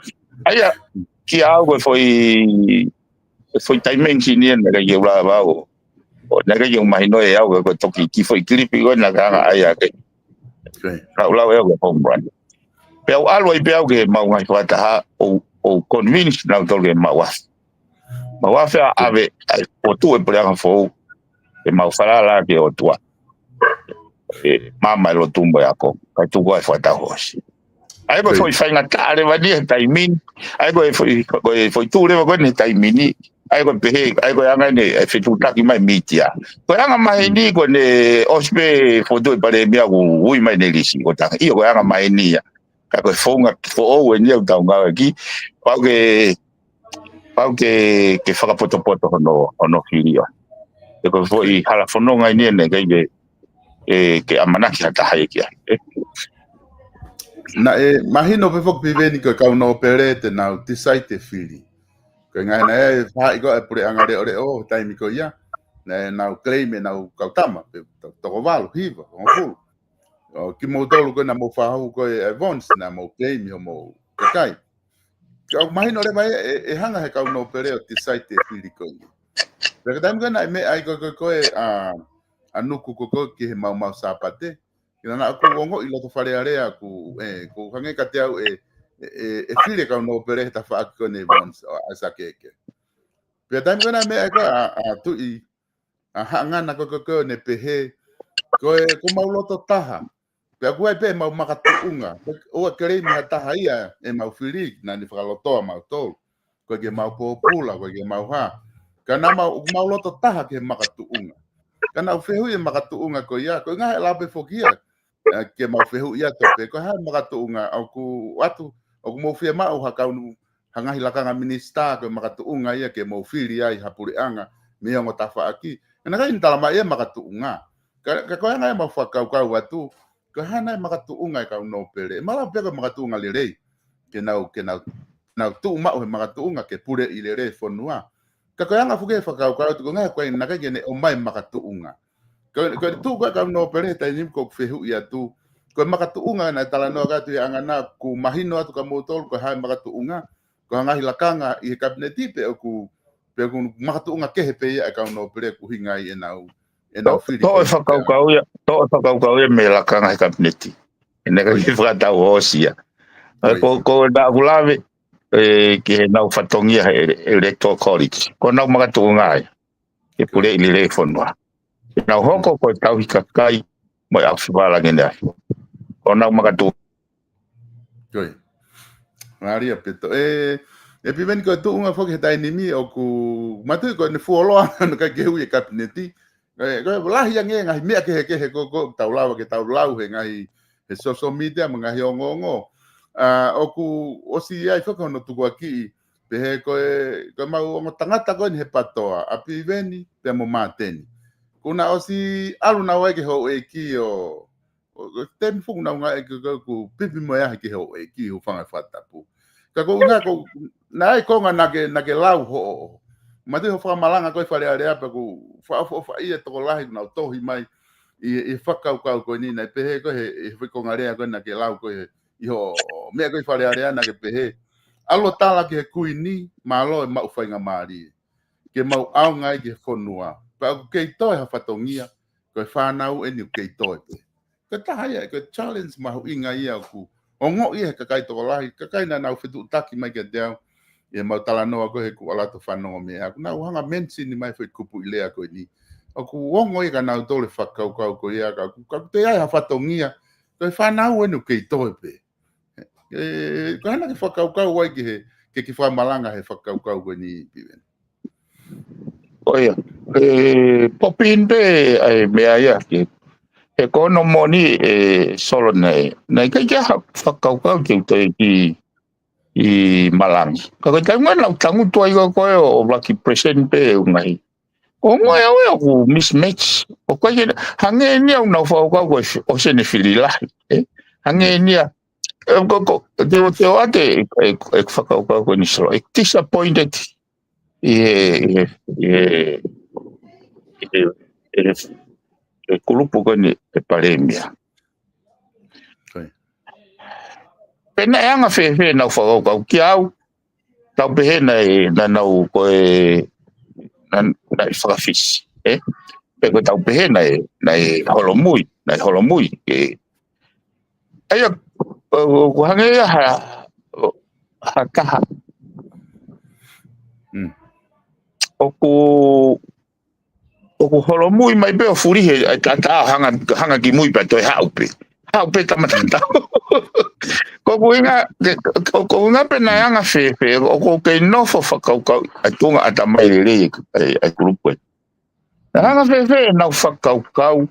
ʻA ia, kiate au ko e foʻi, ko e foʻi dimension ia naʻe ʻikai ke u lava au. ʻO naʻe ʻikai ke u mahino ʻe au ko e toki kiʻi foʻi kilipi ko ē naʻa ke hanga ʻai ake. Ka u lau ʻe au ko e home run. Pea u ʻalu ai pē au ke mau ngaahi fakataha, ʻo, ʻo convince nautolu ke mau afe. Mau afe ʻa ʻave, ʻa e fokotuʻu e puleʻanga foʻou, ke mau falala ki he ʻOtua. ʻE, maama e lotu mo e ako, kae tuku ai e fakatau hoosi. ʻA ia ko e foʻi faingataʻa leva eni he taimi ni, ʻa ia ko e foʻi, ko e foʻi tuʻu leva ko eni he taimi ni, ʻa ia ko e pehē, ʻa ia ko e anga eni e fetuʻutaki mai mītia. Ko e anga maheni ko eni ʻosi pē fokotuʻu e palēmia kuo ui mai ʻene lisi, ko e taha, ʻio ko e anga maheni ia. Ka ko e founga foʻou eni ʻoku tau ngāueʻaki, pau ke, pau ke, ke fakapotopoto hono, hono fili ʻo. He ko e foʻi hala fononga eni ʻoku ʻikai ke, ʻe, ke ʻamanaki ha taha ia ki ai. ʻE. Naʻe mahino pē foki Piveni ko e kau nōpele te nau decide e fili. Ko e ngaahi naʻe faʻahi ko e puleʻanga leʻoleʻo he taimi ko ia. Naʻe nau claim ʻenau kau tama, pē toko valu, hiva, hongofulu. ʻO kimoutolu ko ē naʻa mou fakahū ko ē Evans, naʻa mou claim homou kakai. Ka ʻoku mahino leva ʻe, ʻe, ʻe hanga he kau nōpele ʻo decide e fili ko eni. Pea ko e taimi ko ē naʻe meʻa ai ko ē, ko ē, ko ē, ʻa, ʻa Nuku ko ē, ko ē ki he maumau Sāpate. Ki naʻa ʻoku ongoʻi loto Fale Alea ʻoku, ʻe, ʻoku hangē kiate au ʻe, ʻe, ʻe, ʻe fili e kau nōpele he tafaʻaki ko eni Evans, ʻo ʻAisake. Pea taimi ko ē naʻe meʻa ai ko ē ʻa, ʻa Tuʻi, ʻa Haʻangana ko ē, ko ē, ko ē ʻo ne pehē, ko e, ko mau loto taha. Pea ʻoku ʻi ai pē ʻemau makatuʻunga. ʻOua ʻe claim ha taha ia ʻemau fili, naʻa ne fakalotoa mautolu. Ko e ke mau pōpula, ko e ke mau hā. Ka naʻa mau, ʻoku mau loto taha ki he makatuʻunga. Ka naʻa ku fehuʻi e makatuʻunga ko ia, ko e ngaahi ʻe lau pē foki ia. ʻE, ke mau fehuʻi atu pē, ko e hā e makatuʻunga, ʻoku ʻatu, ʻoku mou fiemaʻu ha kau nu, ha ngaahi lakanga minisitā ko e makatuʻunga ia ke mou fili ai ha puleʻanga mei he ongo tafaʻaki. ʻE naʻe ʻikai ke ne talamai e makatuʻunga. Ka, ka ko e anga ʻemau fakakaukau atu, ko e hā nai e makatuʻunga e kau nōpele. ʻE malava pē ko e makatuʻunga lelei. Ke nau, ke nau, nau tuʻu maʻu he makatuʻunga ke puleʻi lelei e fonua. Ka ko e anga foki e fakakaukau atu ko e ngaahi ko e naʻe ʻikai ke ne ʻomai e makatuʻunga. Ko, ko e tuʻu ko ē kau nōpele he taimi ni ʻoku ou fehuʻi atu. Ko e makatuʻunga naʻe talanoa ki ai ʻa Haʻangana ʻoku mahino atu kia moutolu ko e hā e makatuʻunga. Ko e ngaahi lakanga ʻi he kapineti pe ʻoku, pe ʻoku makatuʻunga kehe pē ia e kau nōpele ʻoku ʻuhinga ai ʻenau, ʻenau To-, fili toʻo ko e ē. Fakakaukau ia, toʻo e fakakaukau ia mei he lakanga he kapineti. ʻE naʻe ʻikai ke fakatau hoosi ia. Ko ia. Ko, ko naʻa ku lave, ʻe, ki heʻenau fatongia he ele-, Electoral College. Ko honau makatuʻunga ia. Ke puleʻi lelei e fonua. Nau hoko ko e tauhi kakai mo e ʻapi fala ke ne afi. Ko honau makatuʻunga. Ko ia. Mālie ʻaupito. ʻE, ʻe Piveni ko e tuʻunga foki he taimi ni ʻoku mātuʻaki ko ʻene fuoloa naʻe ʻikai ke ui e kapineti. ʻE, ko e lahi ange ngaahi meʻa kehekehe ko ē ʻoku tau lava ke tau lau he ngaahi he social media mo e ngaahi ongoongo. ʻA, ʻoku ʻosi ʻi ai foki hono tukuakiʻi, pehē ko e, ko ʻemau ongo tangata ko eni he PATOA, ʻa Piveni, pea mo Māteni. Kuo na ʻosi ʻalu naua ki he houʻeiki ʻo, ʻo, ʻo, taimi foki naʻa nau ngāueʻaki ko ē ʻoku pipi mo e ahi ki he houʻeiki, hūfanga he fakatapu. Ka ko e ʻuhinga ko, naʻe ʻi ai e konga naʻa ke, naʻa ke lau hoʻo. Mātuʻaki hoʻo fakamalanga ko ē Fale Alea pea ʻoku fakaʻofoʻofaʻia e tokolahi naʻa nau tohi mai ʻi, ʻi he fakakaukau ko eni naʻe pehē ko ē he, he foʻi konga lea ko ē naʻa ke lau ko ē he, ʻi hoʻo meʻa ko ē Fale Alea naʻa ke pehē. ʻAlu ʻo tala ki he Kuini, mālō e maʻu faingamālie. Ke mau ʻaonga ai ki he fonua. Pea ʻoku kei toe ha fatongia, ko e fānau eni ʻoku kei toe pē. Ko e taha ia, ko e challenge mahuʻinga ia ʻoku ongoʻi ʻe he kakai tokolahi, kakai naʻa nau fetuʻutaki mai kiate au, ʻi heʻemau talanoa ko ē he kuo ʻalu atu ʻo fanongo mei ai. Kuo nau hanga ʻo mention mai e foʻi kupuʻi lea ko eni. ʻOku ongo ia kia nautolu e fakakaukau ko ia, ka ʻoku, ka ʻoku toe ʻi ai ha fatongia, ko e fānau eni ʻoku kei toe pē. ʻE, ko e hā nai ke fakakaukau ai ki he, ke ke fakamalanga he fakakaukau ko eni Piveni. ʻO ia. ʻE, pop in pē ʻa e meʻa ia ke, he ko hono moʻoni ʻe Solo nei. Naʻe ʻikai ke ʻi ai ha fakakaukau ke u toe kiʻi malangi. Ka ko e taimi naʻa ku tangutu ai ko ē ʻo, ʻo ʻuluaki present pē ʻo ngaahi. ʻO ngoi au ʻoku mismatch. ʻOku ʻikai ke, hangē eni ʻoku nau fakakaukau ko e fi-, ʻosi ʻene fili lahi. ʻE? Hangē eni ia. ʻE, ko, ko, te o, te o ate, ʻe, ʻe, ʻe fakakaukau ko eni Solo. ʻE disappointed ʻi he, ʻi he, ʻi he, ʻi he, ʻi he, ʻi he kulupu ko eni ʻe palēmia. Ko ia. Pea naʻe anga fēfē ʻenau fakakaukau kia au, tau pehē naʻe, naʻa nau ko e, naʻa, naʻe fakafisi, ē? Pe ko e tau pehē naʻe, naʻe holomui, naʻe holomui, ē? ʻA ia, ʻoku hangē ia ha, ha taha. Mm. ʻOku, ʻoku holomui mai pē ʻo fulihi ʻa e taʻataʻa ʻo hanga, hanga ki mui pea toe haʻu pē. Haʻu pē tama taʻataʻa. Ko ʻeku ʻuhinga, ke, ko, ko ʻeku ʻuhinga pē naʻe anga fēfē, ʻoku ou kei nofo fakakaukau ʻa e tuʻunga ʻatamai lelei ʻa e, ʻa e kulupu ē. Naʻe anga fēfē ʻenau fakakaukau,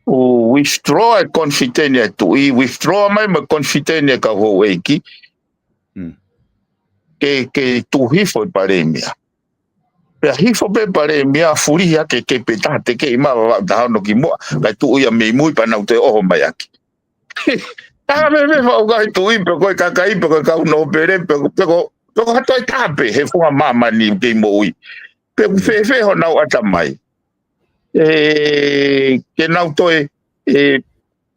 ʻo withdraw e confidence ʻa e tuʻi, withdraw mai mo e confidence ʻa e kau houʻeiki, Mm. ke, ke tuʻu hifo e palēmia. Pea hifo pē palēmia, fulihi hake ke pē taha tekeʻi mai Vavaʻu taha ono ki muʻa, kae tuʻu ia mei mui pea nau toe ʻoho mai ʻaki. Taha mei mei fau kai tuʻi pe ko e kakai pe ko e kau nōpele pe ko, pe ko, pe ko ha toe taha pē he funga māmani kei moʻui. Pe ʻoku fēfē honau ʻatamai. ʻE, ke nau toe, ʻe,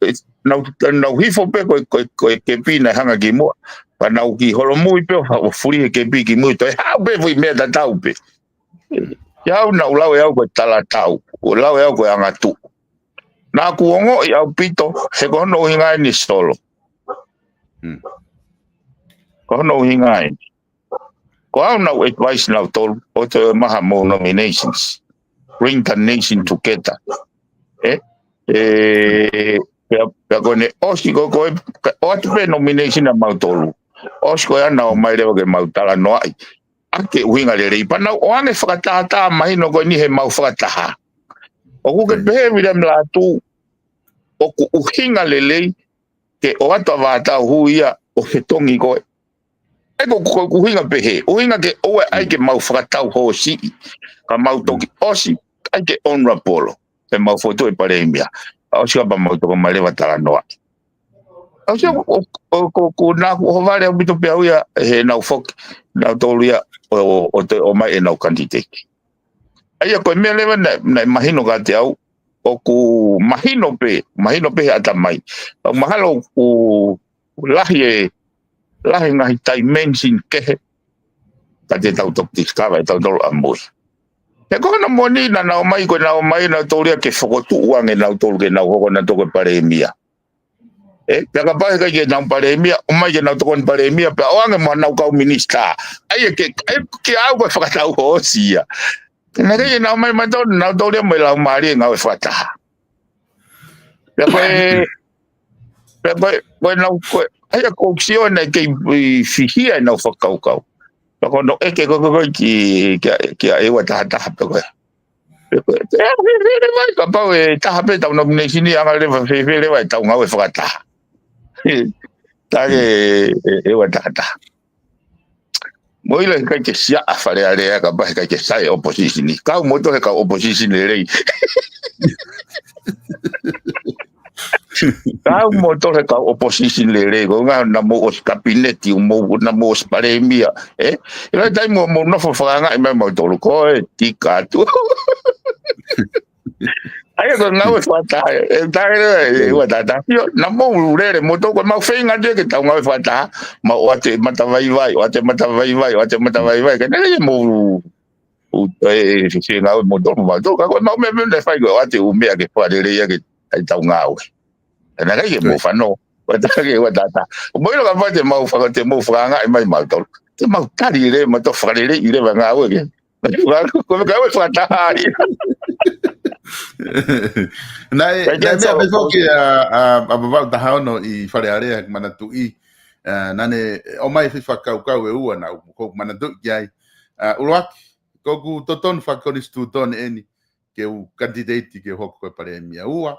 ʻe, nau, nau hifo pē ko e, ko e, ko e kepi naʻe hanga ki muʻa. Pea nau kiʻi holomui pē ʻo ha, ʻo fulihi e kepi ki mui toe haʻu pē foʻi meʻa tatau pē. Ia au naʻu lau ʻe au ko e talatau, ʻo lau ʻe au ko e angatuʻu. Naʻa ku ongoʻi ʻaupito, he ko hono ʻuhinga eni Solo. Hmm. Ko hono ʻuhinga eni. Ko au naʻu advice nautolu, ʻoua te mou ʻai hamou nominations. Bring the nation together. ʻE? ʻE, pea, pea ko ʻene ʻosi ko, ko e, ka, ʻoatu pē nomination ʻa mautolu. ʻOsi ko ia naʻa ō mai leva ke mau talanoaʻi. ʻA e ʻuhinga lelei pea nau ō ange fakatātā mahino ko eni he mau fakataha. ʻOku ke Mm. pehē Viliami Lātū, ʻoku ʻuhinga lelei, ke ʻoatu ʻa Vātauhu ia ʻo fetongi koe. ʻE ko, ko, ko ʻuhinga pehē, ʻuhinga ke ʻoua ʻai ke mau fakatau hoosi, ka mau toki ʻosi, ʻai ke honourable, ʻe mau fotu e palēmia. ʻOsi ka pea mau toki ō mai leva talanoa. ʻOsi ko, ko, ko, ko naʻa ku ʻohovale ʻaupito pē au ia, he naʻu foki, nautolu ia, ʻo, ʻo, ʻo toe ō mai ʻenau candidate. ʻA ia ko e meʻa leva naʻe, naʻe mahino kiate au, ʻoku mahino pē, mahino pē he ʻatamai. Pea mahalo ʻoku lahi e, lahi ngaahi dimension kehe, ka te tau toki discover ʻe tautolu ʻamui. He ko hono moʻoni naʻa nau ō mai, ko ʻenau ō mai nautolu ia ke fokotuʻu ange nautolu ke nau hoko nautolu ko e palēmia. ʻE, pea kapau heʻikai ke nau palēmia, ō mai ke nau tokoni palēmia, pea ō ange mo ʻenau kau minisitā. ʻA ia ke, ʻa ia ke ʻai ko e fakatau hoosi ia. Naʻe ʻikai ke nau ō mai mautolu, nautolu ia mo e laumālie ngāue fakataha. Pea ko e, pea ko e, ko ʻenau, ko e, ʻa ia ko e sio naʻe kei fihia ʻenau fakakaukau. Pea ko hono ʻeke ko, ko, ko ki, ki, ki ʻEua Taha Taha pea ko e. Pea ko e, pea fēfē leva ia kapau ʻe taha pē ʻetau nomination ia anga leva fēfē leva ʻetau ngāue fakataha. Taʻe, ʻe, ʻEua Taha Taha. Mou ʻilo heʻikai ke siaʻa Fale Alea kapau heʻikai ke sai opposition. Kau moutolu he kau opposition lelei. Kau moutolu he kau opposition lelei. Ko e ʻuhinga naʻa mou ʻosi kapineti, ʻo mou, naʻa mou ʻosi palēmia. ʻE? ʻI he taimi ʻoku mou nofo fakaangaʻi mai mautolu ko e tika atu. ʻA ia ko e ngāue fakataha, ʻe, taʻe, ʻe, ʻEua Taha Taha. ʻIo, naʻa mou lele, moutolu ko e mau feinga atu ia ke tau ngāue fakataha, mau ʻoatu e matavaivai, ʻoatu e matavaivai, ʻoatu e matavaivai, ka naʻe ʻikai ke mou, ʻu, ʻe, ʻe, feinga ʻo moutolu, moutolu, ka ko e mau meʻa pē naʻe fai ko e ʻoatu e ʻū meʻa ke fakalelei ʻaki ʻetau ngāue. Ka naʻe ʻikai ke mou fanongo, ʻoatu ʻaki ʻEua Taha Taha. Mou ʻilo kapau te mau faka-, te mou fakaangaʻi mai mautolu. Te mau tali lelei, mau toe fakaleleiʻi leva e ngāue ke. Ko e ngāue fakataha ia. Naʻe, Ka naʻe meʻa so, mai foki ʻa, ʻa, ʻa Vavaʻu Taha Ono ʻi Fale Alea, manatuʻi, ʻa, naʻa ne ō mai e foʻi fakakaukau ʻe ua naʻa ku, ʻoku ou manatuʻi ki ai. ʻA, ʻuluaki, ko ʻeku totonu fakakonisitūtone eni, ke u candidate ke hoko ko e palēmia. Ua,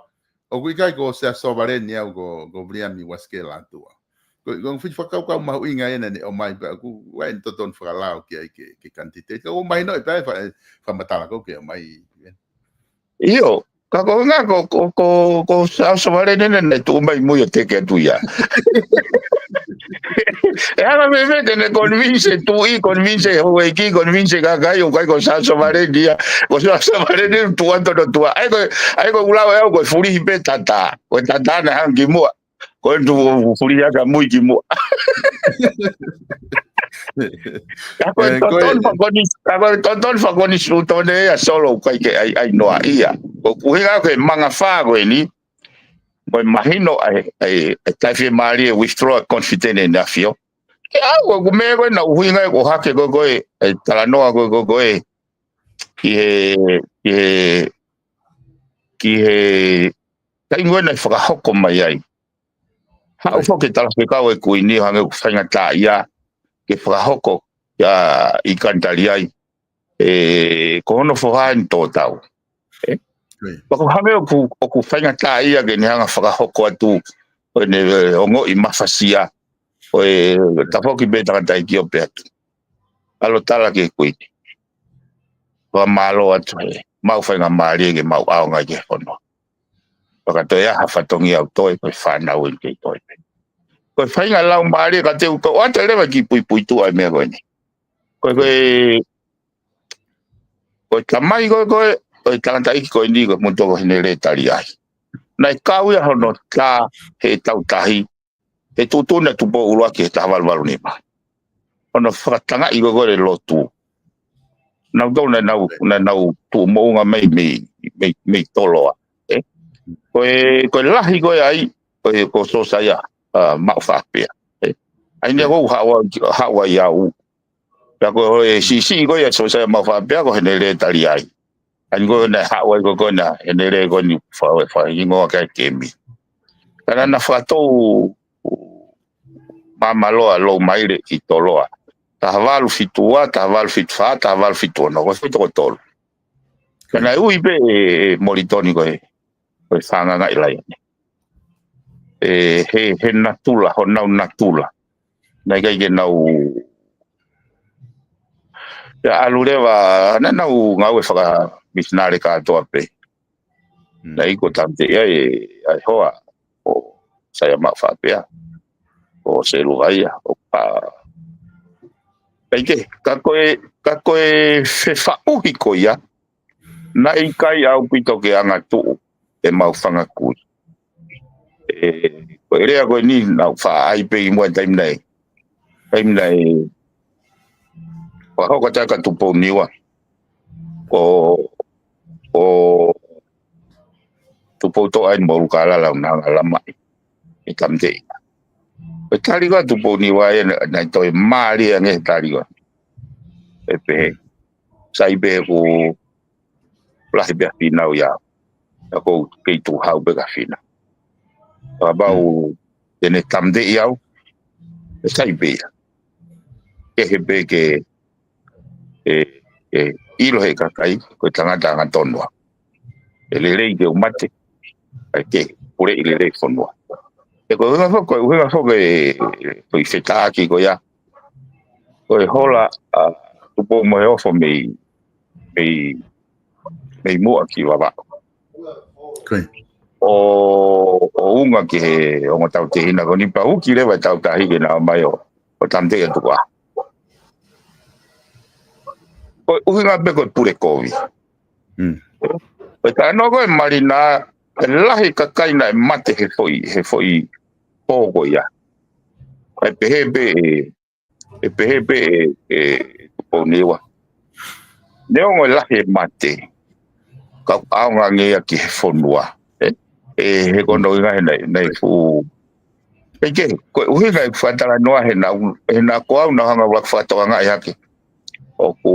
ʻoku ʻikai ko Siaosi Sovaleni au, ko, ko Viliami Uasike Lātū au. Ko, ko e foʻi fakakaukau mahuʻinga ena naʻe ō mai pea ʻoku ou ʻai e totonu fakalao ki ai ke, ke candidate. Ka ʻoku mahino ʻe pea fa-, fakamatala ko ē ke ō mai. ʻIo, ka ko e ʻuhinga ko, ko, ko, ko Siaosi Sovaleni naʻa ne tuʻu mai mui ʻo teke atu ia. ʻE anga fēfē te ne convince e tuʻi, convince e houʻeiki, convince e kakai, ʻoku ʻikai ko Siaosi Sovaleni ia, ko Siaosi Sovaleni tuʻa tono tuʻa. ʻA ia ko, ʻa ia ko ʻeku lau ʻe au ko e fulihi pē tatā. Ko e tatā naʻe hanga ki muʻa. Ko e tuʻu fulihi ʻaki mui ki muʻa. Ka ko e ʻE, ko e totonu fakakonis-, ka ko e totonu fakakonisitūtone ia Solo ʻoku ʻikai ke ʻai, ʻai noa ia. Ko e ʻuhinga ko e manga fā ko eni, mo e mahino ʻa e, ʻa e, ʻa e taʻefiemālie, withdraw confidence ʻEne ʻAfio. Ke ʻau, ʻoku meʻa ko ē naʻe ʻuhinga ʻeku ʻohake ko ē ko ē, ʻa e talanoa ko ē ko ē ko ē, ki he, ki he, ki he taimi ko ē naʻe fakahoko mai ai. Haʻu foki e talafekau ʻa e Kuini ʻo hangē ʻoku faingataʻaʻia ke fakahoko ia ʻi Kanitaliai. ʻE, ko hono foha ʻeni tō tau. ʻE? Pea ʻoku hangē ʻoku, ʻoku faingataʻaʻia ke ne hanga fakahoko atu ʻo ne, ʻe, ongoʻi mafasia ʻo e tafoki pē tangataʻeiki ʻo pehē atu. ʻAlu ʻo tala ki he Kuini. Fakamālō atu he maʻu faingamālie ke maʻu ʻaonga ki he fonua. Pea ka toe ʻi ai ha fatongia ʻoku toe, ko e fānau ʻeni kei toe pē. Ko e faʻahinga laumālie ka te u kau atu leva ki he puipuituʻa ʻo e meʻa ko eni. Ko e, ko e, ko e tamai ko ē, ko e, ko e tangataʻeiki ko eni ko e motuʻa ko Henelē Taliai. Naʻe kau ia hono tā he tautahi, he tuʻutuʻuni ʻa Tupou ʻUluaki he taha valu valu nima. Hono fakatangaʻi ko ē ko e lotu. Naʻa nau, naʻa nau, naʻa nau tuʻu moʻunga mai mei, mei, mei Toloa. ʻE? Ko e, ko e lahi ko ē ai, ko e, ko Siosaia, ʻa, Maʻufaʻapea. ʻE? ʻA ia naʻe ʻoku haʻu ai, haʻu ai au. Pea ko e siʻisiʻi ko ia ʻo Siosaia Maʻufaʻapea ko Henelē Taliai. ʻA ia ko ē naʻe haʻu ai ko ē ko ē naʻe Henelē ko eni fa-, faʻahingoa ki ai Kemi. Ka naʻa na fakatou māmāloa Loumaile ʻi Toloa. Taha valu fitu ua, taha valu fitu fā, taha valu fitu ono, ko e foʻi toko tolu. Ka naʻe ui pē ʻe, ʻe Molitoni ko e, ko e fāngangaʻi laione. ʻE, he, he natula, honau natula. Naʻe ʻikai ke nau, ia ʻalu leva, naʻa nau ngāue fakamisinale kātoa pē. Naʻe ʻi ai ko e tāmateʻi ai ʻa e hoa ʻo Siosaia Maʻufaʻapea, ʻo Seluvaia, ʻo pa. ʻIkai ke, ka ko e, ka ko e fefaʻuhi ko ia, naʻe ʻikai ʻaupito ke angatuʻu ʻemau fanga kui. ʻE, ko e lea ko eni naʻa ku faʻa ʻai pē ʻi muʻa he taimi naʻe, taimi naʻe fakahoko atu ai ʻa Tupou Niua. Ko, ko Tupoutoʻa ʻeni mo ʻUlukālala ʻo na hanga ʻo lamaʻi e tāmateʻi. Ko e tali ko ē ʻa Tupou Niua ē naʻe, naʻe toe mālie ange he tali ko ē. ʻE pehē, sai pē ʻoku lahi pē ʻa e fīnau ia. Ka ʻoku ou kei tuʻu hau pē ki he fīnau. Kapau te ne tāmateʻi au, ʻe sai pē ia. Kehe pē ke, ʻe, ʻe ʻilo he kakai, ko e tangata angatonu au. ʻE lelei ke u mate, ʻai ke puleʻi lelei fonua. ʻE ko e ʻuhinga foki, ko e ʻuhinga foki ʻe, ʻe, ko e fetaʻaki ko ia. Ko e hola ʻa Tupou Moheofo mei, mei, mei muʻa ki Vavaʻu. ʻO, ʻo unga ki he ongo tautehina ko eni pea uki leva e tautahi ke na ō mai ʻo, ʻo tāmateʻi ʻa Tukuʻaho. Ko e ʻuhinga pē ko e pule kovi. Ko e talanoa ko ē ʻa Malina, ʻe lahi e kakai naʻe mate he foʻi, he foʻi pō ko ia. ʻE pehē pē ʻe, ʻe pehē pē ʻe, ʻe Tupou Niua. Neongo e lahi e mate, ka ʻoku ʻaonga ange ia ki he fonua. ʻE, ʻe he ko hono ʻuhinga he naʻe, naʻe fuʻu. ʻE ke, ko e ʻuhinga ʻeku fakatalanoa he naʻa, he naʻa ko au naʻa ku hanga ʻo fakatokangaʻi hake. ʻOku,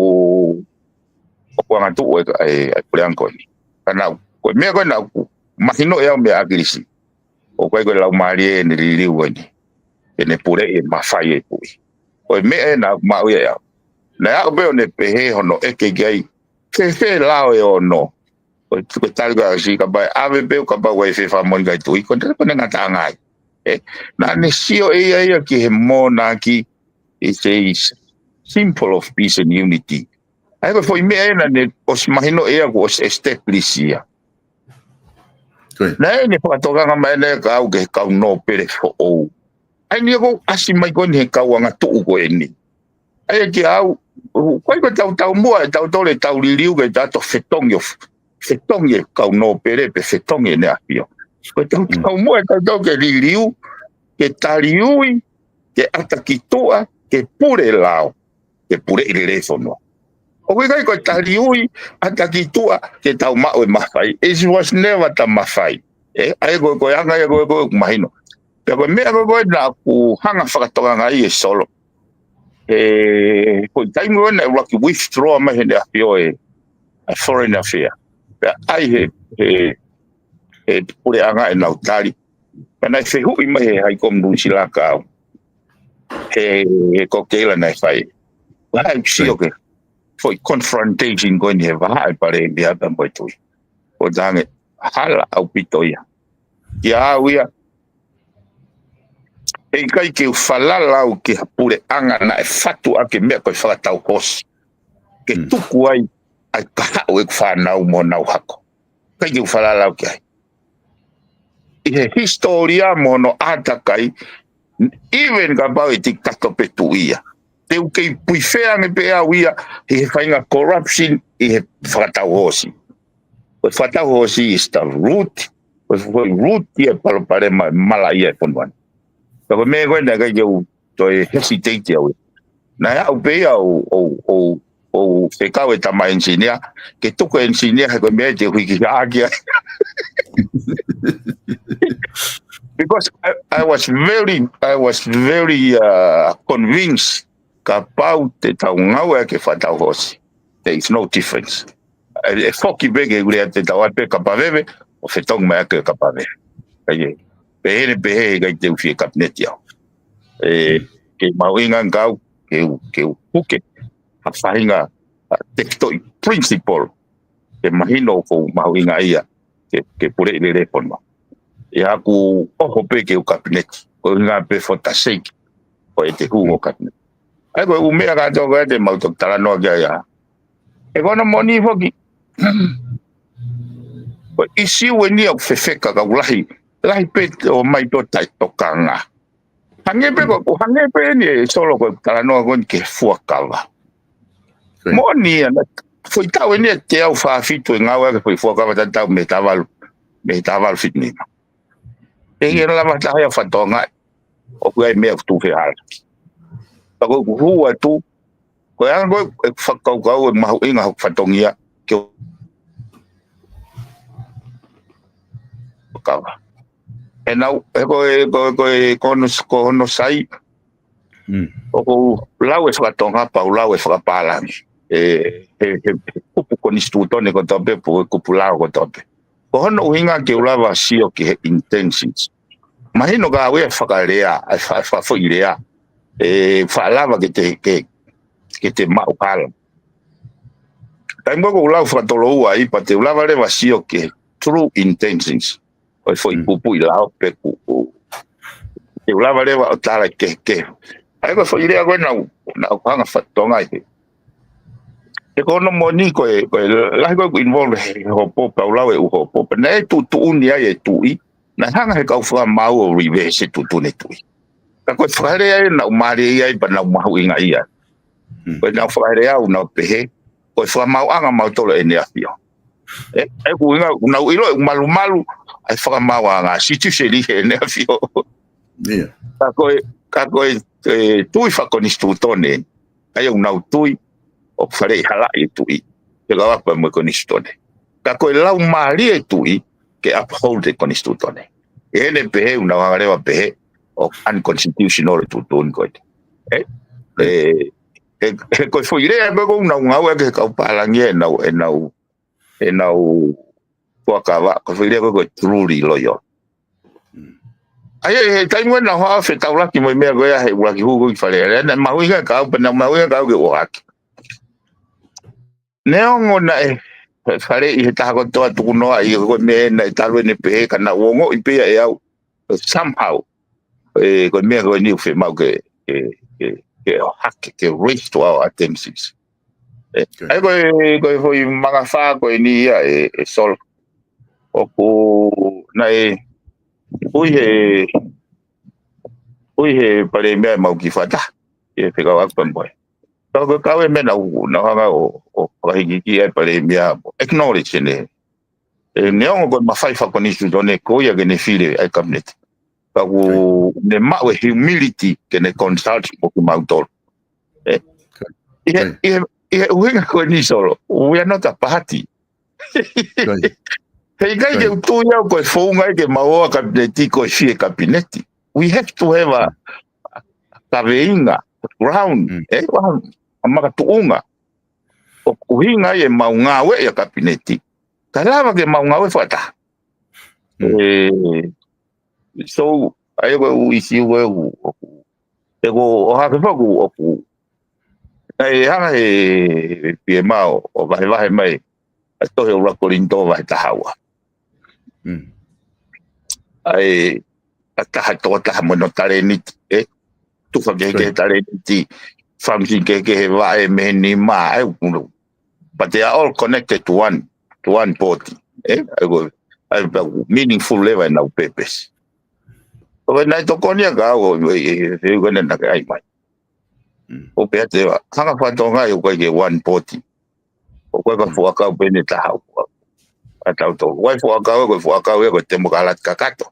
ʻoku angatuʻu e, e, e puleʻanga ko eni. Ka naʻa, ko e meʻa ko ē naʻa ku mahinoʻi au mei ʻAkilisi. ʻOku ʻikai ko e laumālie ʻene liliu eni. ʻEne puleʻi e mafai e kui. Ko e meʻa ē naʻa ku maʻu ia ʻe au. Naʻe aʻu pē ʻo ne pehē hono ʻeke ki ai. Fēfē lao ʻe ono. Ko e, ko e tali ko ē ʻa ʻAkilisi kapau ʻe ʻave pē ʻo kapau ʻe fēfē fakamoʻoni ki ai tuʻi. Ko e tali ko ē naʻe ngataʻanga ai. ʻE, naʻa ne sio ʻe ia ia ki he monarchy is a symbol of peace and unity. ʻA ia ko e foʻi meʻa ē naʻa ne ʻosi mahinoʻi ia kuo ʻosi establish ia. Naʻe ʻi ai ʻene fakatokanga mai ʻene kau ki he kau nōpele foʻou. ʻA ia ʻoku ʻasi mai ko eni he kau angatuʻu ko eni. ʻA ia kiate au, ʻoku ʻikai ko e tau taumuʻa ʻe tautolu ʻetau liliu ke tau toe fetongi ʻo f-, fetongi e kau nōpele pe fetongi ʻEne ʻAfio. Ko e tau taumuʻa ʻe tautolu ke liliu, ke taliui, ke ʻata ki tuʻa, ke pule lao, ke puleʻi lelei fonua. ʻOku ʻikai ko e taliui, ʻata ki tuʻa, ke tau maʻu e mafai. It was never the mafai. ʻE, ʻa ia ko e, ko e anga ia ko e, ko e ʻoku mahino. Pea ko e meʻa ko e, ko e naʻa ku hanga fakatokangaʻi ʻe Solo. ʻE, ko e taimi ko ē naʻe ʻuluaki withdraw mai heʻene ʻAfio ʻa e Foreign Affair. Pea ʻai he, he, he puleʻanga ʻenau tali. Pea naʻe fehuʻi mai he High Comm Nuʻusila kia au. He, he ko e keila naʻe fai. Pea ʻai sio ke. Foʻi confrontation ko eni he vahaʻa ʻa e Palēmia pea mo e Tuʻi. Ko e tange, hala ʻaupito ia. Kia au ia, ʻe ʻikai ke u falala au ki ha puleʻanga naʻe fatu ʻaki e meʻa ko e fakatau hoosi. Ke tuku ai, ʻa e kahaʻu ʻeku fānau mo honau hako. ʻIkai ke u falala au ki ai. ʻI he hisitōlia mo hono ʻātakai, even kapau ʻe dikitato pē Tuʻi ia. Te u kei puifea ange pē au ia, ʻi he faʻahinga corruption, ʻi he fakatau hoosi. Ko e fakatau hoosi is the root, ko e foʻi root ia ʻo e palopalema malaʻia ʻo e fonua ni. Ka ko e meʻa ko ē naʻe ʻikai ke u toe hesitate au ia. Naʻe aʻu pē ia ʻo, ʻo, ʻo, ʻo fekau e tama engineer, ke tuku e engineer he ko e meʻa te u hiki hake ai. Because I, I was very, I was very, uh, convinced kapau te tau ngāueʻaki e fakatau hoosi. There is no difference. ʻE, ʻe foki pē ke u lea te tau ʻai pē kapaveve, ʻo fetongi mai ʻaki e kapaveve. ʻA ia, pehē ni pehē ʻikai te u fie kapineti au. ʻE, ke mahuʻinga ange kia au, ke u, ke u puke ha faʻahinga, ʻa, tefitoʻi principle. Ke mahino ʻoku ou mahuʻinga ia, ke, ke puleʻi lelei e fonua. ʻI heʻeku ʻoho pē ke u kapineti, ko e ʻuhinga pē for the sake ʻo ʻete hū ʻo kapineti. ʻA ia ko e ʻū meʻa kātoa ko ē te mau toki talanoa ki ai ʻa. ʻE ko hono moʻoni foki. Ko e ʻīsiu eni ʻoku fefeka kau lahi, lahi pē ʻo ʻomai pē ʻo taʻetokanga. Hangē pē ko, ko hangē pē eni ʻe Solo ko e talanoa ko eni ki he fuakava. Moʻoni ia naʻe, foʻi taʻu eni ʻe teau fā fitu ʻe ngāueʻaki e foʻi fuakava tatau mei he taha valu, mei he taha valu fitu nima. ʻE ʻikai lava ha taha ia ʻo fakatokangaʻi ʻoku ʻi ai e meʻa ʻoku tuʻu fehālaaki. Ka ko ʻeku hū atu, ko e anga ko ē ʻeku fakakaukau ʻe mahuʻinga hoku fatongia ke u kava. ʻE nau, he ko e, ko e, ko e, ko hono, ko hono sai, ʻoku ou lau e fakatonga pea u lau e fakapālangi. ʻE, he, he, he kupu konisitūtone kotoa pē, pe ko e kupu lao kotoa pē. Ko hono ʻuhinga ke u lava sio ki he intentions. Mahino ka au ia fakalea, ʻa e fa-, fa-, foʻi lea. ʻE faʻa lava ke te, ke, ke te maʻu hala. Taimi ko ē ʻoku ou lau fakatoloua ai, pea te u lava leva sio ki he true intentions ʻo e foʻi pupuʻi lao pe kupu. Te u lava leva ʻo tala ke, ke. ʻA ia ko e foʻi lea ko ē naʻa ku, naʻa ku hanga fakatokangaʻi. ʻE ko hono moʻoni ko e, ko e lahi ko ē ʻeku involve he hopo, pea u lau e ʻū hopo. Pea naʻe tuʻutuʻuni ai e Tuʻi, naʻe hanga he kau fakamaau ʻo reverse e tuʻutuʻuni e Tuʻi. Ka ko e fakalea ia naʻa ku mālieʻia ai pea naʻa ku mahuʻingaʻia. Ko ʻenau fakalea ʻoku nau pehē, ko e fakamaauʻanga mautolu ʻEne ʻAfio. ʻE, ʻeku ʻuhinga, ʻoku nau ʻilo ʻeku malumalu, ʻa e fakamaauʻanga, sitiuseli ʻEne ʻAfio. Ka ko e, ka ko e, e tui fakakonisitūtone, ʻa ia ʻoku nau tui, ʻoku faleʻi halaʻi e Tuʻi, ke kau ai pea mo e konisitūtone. Ka ko e laumālie e Tuʻi, ke uphold e konisitūtone. ʻI heʻene pehē, ʻoku nau hanga leva ʻo pehē, ʻoku unconstitutional e tuʻutuʻuni ko ē. ʻE, ʻe, ʻe, ʻe ko e foʻi lea ko ē ʻoku nau ngāueʻaki he kau pālangi ʻenau, ʻenau, ʻenau fuakava, ko e foʻi lea ko ē ko e truly loyal. ʻA ia, he taimi ko ē naʻa ku haʻu ʻo fetaulaki mo e meʻa ko ia he ʻuluaki hū ko ē ki Fale Alea, naʻe mahuʻinga kia au, pea naʻe mahuʻinga kia au ke u ʻohake. Neongo naʻe faleʻi he taha kotoa tukunoaʻi, ko e meʻa naʻe talu ʻene pehē ka naʻa ku ongoʻi pē ia ʻe au, somehow, ʻe, ko e meʻa ko eni ʻoku fiemaʻu ke, ke, ke, ke ʻohake, ke raise to our attentions. ʻE, ʻa ia ko e, ko e foʻi mangafā ko eni ia ʻe, ʻe Solo. ʻOku naʻe, ui he, ui he Palēmia ʻemau kiʻi fakataha, ʻi he fekauʻaki pea mo e. Ka ko e kau e meʻa naʻa ku, naʻa ku hanga ʻo, ʻo fakahikihiki ai Palēmia, acknowledge ʻene. ʻE, neongo ko e mafai fakakonisitūtone ko ia ke ne fili ʻa e kapineti. Ka ʻoku ne maʻu e humility ke ne consult mo kimautolu. ʻE, ʻi he, ʻi he, ʻi he ʻuhinga ko eni Solo, we are not a party. He ʻikai ke u tui au ko e founga ia ke mau ō ʻa kapineti ko e fie kapineti. We have to have a, a kaveinga, a ground, ʻa e makatuʻunga. ʻOku ʻuhinga ia ʻemau ngāue ʻi he kapineti. Ka lava ke mau ngāue fakataha. ʻE, so, ʻa ia ko e ʻū ʻisiū ko ē ʻoku, ʻoku, ʻe ko ʻo hake foki ʻoku, ʻa e hanga he P M ʻo, ʻo vahevahe mai ʻa e tohi ʻo ʻUluaki Kolinitō vahe taha ua. ʻA e, ʻa e taha tokotaha mo hono talēniti, ʻe, tufa kehekehe talēniti, function kehekehe vaʻe mei he nima, ʻa e, but they are all connected to one, to one body. ʻE, ʻa e ko, ʻa e pea ʻoku meaningful leva ʻenau purpose. ʻO e naʻe tokoni ʻa e kau, ʻe, ʻe, ʻe, ʻe, ʻe, naʻa ke ʻai mai. ʻO pehē atu ʻe au, hanga fakatokangaʻi ʻoku ʻikai ke one body. ʻOku ʻikai ko e fuʻu ʻakau pē ʻe taha ʻoku ʻa tautolu. ʻOku ʻi ai e fuʻu ʻakau ē, ko e fuʻu ʻakau ē ko e temokalati kakato.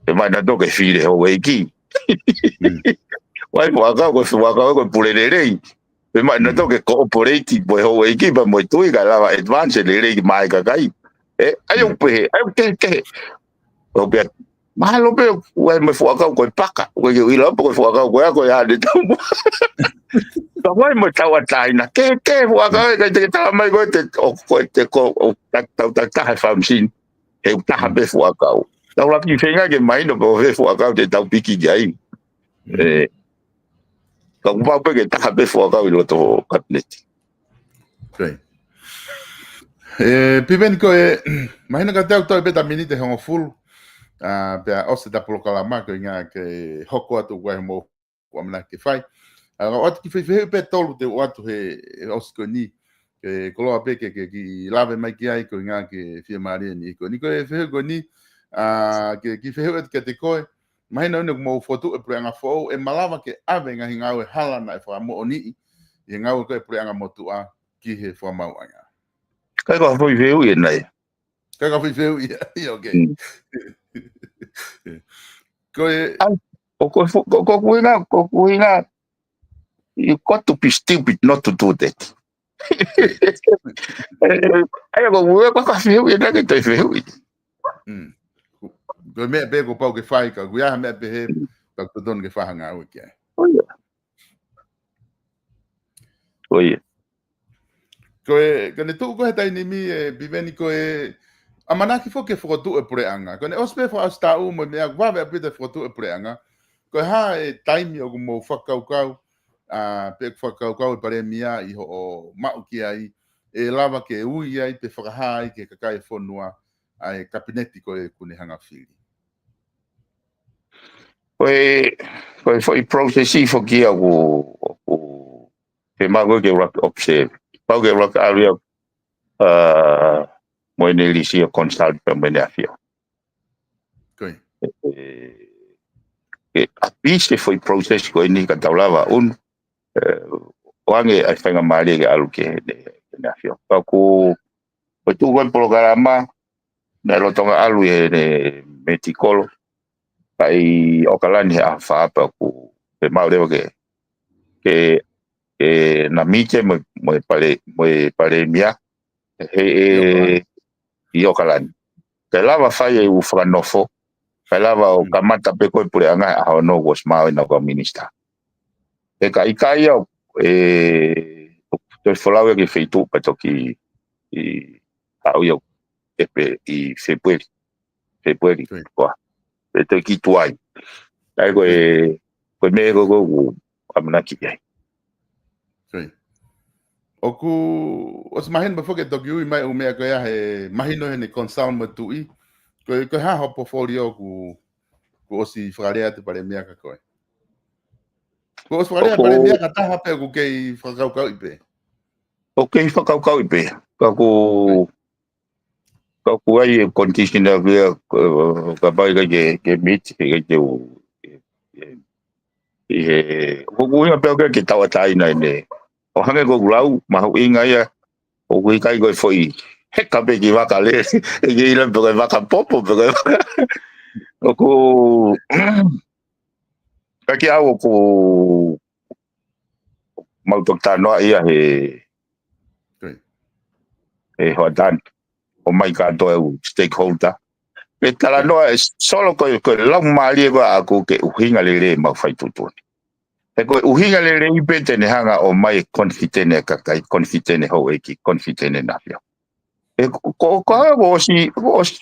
Pea mahino atu ke fili houʻeiki. ʻOku ʻi ai e fuʻu ʻakau, ko e fuʻu ʻakau ē ko e pule lelei. Pea mahino atu ke cooperate mo e houʻeiki, pea mo e tui kae lava advance e lelei ki māmani kakai. ʻE, ʻa ia ʻoku pehē, ʻa ia ʻoku kehekehe. ʻO pehē, mahalo pē ʻoku ʻi ai mo e fuʻu ʻakau ko e paka, ʻoku ʻikai ke u ʻilo pe ko e fuʻu ʻakau ko ē ko e hā ʻene taumuʻa. Ka ʻoku ʻi ai mo e tauʻatāina, kehekehe fuʻu ʻakau ē, ʻikai te ke tala mai ko e te, ʻo, ko e te ko, ʻo, ta-, tau, ta-, taha e function, he ʻoku taha pē fuʻu ʻakau. Tau laki feinga ke mahino pe ko e fuʻu ʻakau te tau piki ki ai. ʻE, ka ʻoku pau pē ke taha pē fuʻu ʻakau ʻi loto kapineti. Great. ʻE, Piveni ko e, mahino ka te u toe pē ʻeta miniti ʻe hongofulu. ʻA, pea ʻosi ʻeta polokalama ko e ʻuhinga ke hoko atu ko e mo ʻamanaki ke fai. ʻA, ʻoatu ki he fehuʻi pē ʻe tolu te u ʻoatu he, he ʻosi ko eni. Ke koloa pē ke, ke, ke lave mai ki ai ko e ʻuhinga ke fiemālie ʻeni ko eni. Ko e fehuʻi ko eni, ʻa, ke, ke fehuʻi atu kiate koe. Mahino ʻeni ʻoku mou fokotuʻu e puleʻanga foʻou, ʻe malava ke ʻave e ngaahi ngāue hala naʻe fakamoʻoniʻi ʻi he ngāue ko ē puleʻanga motuʻa ki he fakamaauʻanga. ʻIkai ko ha foʻi fehuʻi ʻena ia. ʻIkai ko ha foʻi fehuʻi ia, ia, okay. Ko e ʻAi, ʻoku, ʻoku, ʻoku ʻuhinga, ʻoku ʻuhinga, you got to be stupid not to do that. ʻAi, ʻoku ʻuhinga ko ha fehuʻi ʻena ke toe fehuʻi. Ko e meʻa pē ʻoku pau ke fai ka ʻoku ʻi ai ha meʻa pehē, pea ʻoku totonu ke fai ha ngāue ki ai. ʻO ia. ʻO ia. Ko e, ko ʻene tuʻu ko ē he taimi ni ʻe Piveni ko e ʻamanaki foki ke fokotuʻu e puleʻanga. Ko ʻene ʻosi pē fakaʻosi taʻu mo e meʻa ʻoku vave ʻaupito e fokotuʻu e puleʻanga. Ko e hā e taimi ʻoku mou fakakaukau, ʻa, pe ʻoku fakakaukau e palēmia ʻi hoʻo maʻu ki ai, ʻe lava ke ui ai pe fakahā ai ki he kakai e fonua, ʻa e kapineti ko ē ʻoku ne hanga fili. Ko e, ko e foʻi process foki ia ʻoku, ʻoku, ke mau ko ē ke ʻuluaki observe. Pau ke ʻuluaki ʻalu ia, ʻa, mo ʻene lisi ʻo consult pea mo ʻEne ʻAfio. Ko ia. ʻE, ʻe ʻapisi e foʻi process ko eni ka tau lava ʻunu, ʻe, ʻoange ʻa e faingamālie ke ʻalu ki heʻene, heʻene ʻAfio. Ka ʻoku, ko e tuʻu ko ē polokalama, naʻe lolotonga ʻalu ʻi heʻene metikolo, ka ʻi ʻOkalani he ʻaho fā pea ʻoku, pea mau leva ke, ke, ke na mite mo, mo e pale, mo e palēmia, he, he, ʻi ʻOkalani. ʻI ʻOkalani. Kae lava fai e ʻū fakanofo, kae lava ʻo kamata pē ko ē puleʻanga he ʻaho ono kuo ʻosi maau ʻenau kau minisitā. He ka ʻikai ia, ʻe, toe folau ia ki he feituʻu pea toki, ʻi, haʻu ia ʻe pē ʻi Fēpueli. Fēpueli. Ko ia. Pea toki tuai. ʻAi ko e, ko e meʻa ko ē ʻoku ʻamanaki ai. ʻOku, ʻosi mahino pē foki ʻe toki ui mai ʻū meʻa ko ia he mahino heʻene consult mo e tuʻi. Ko e, ko e hā hoʻo portfolio ʻoku, kuo ʻosi fakalea atu palēmia kia koe? Kuo ʻosi fakalea palēmia kia taha pe ʻoku kei fakakaukauʻi pē? ʻOku kei fakakaukauʻi pē. Ka ʻoku, ka ʻoku ʻi ai e condition ʻa ia, ʻe, kapau ʻe ʻikai ke, ke meet, ʻe ʻikai te u, ʻe, ʻe, ʻi he, ʻoku ʻuhinga pē ʻoku ʻikai ke tauʻatāina ʻene. ʻO hangē ko ʻeku lau, mahuʻinga ia, ʻoku ʻikai ko e foʻi heka pē ki vaka lele, ʻe ʻikai lava pe ko e vaka popo, pe ko e vaka. ʻOku, ka kiate au ʻoku mau toki talanoa ia he, he hoʻatā ni. ʻomai kātoa e stakeholder. Pe talanoa e Solo, ko e, ko e laumālie ko ē ʻaʻaku ke ʻuhinga lelei ʻemau fai tuʻutuʻuni. He ko e ʻuhinga lelei pē te ne hanga ʻo ʻomai e confidence e kakai, confidence e houʻeiki, confidence e ʻAfio. He ko, ko, ko au ʻosi, ʻosi,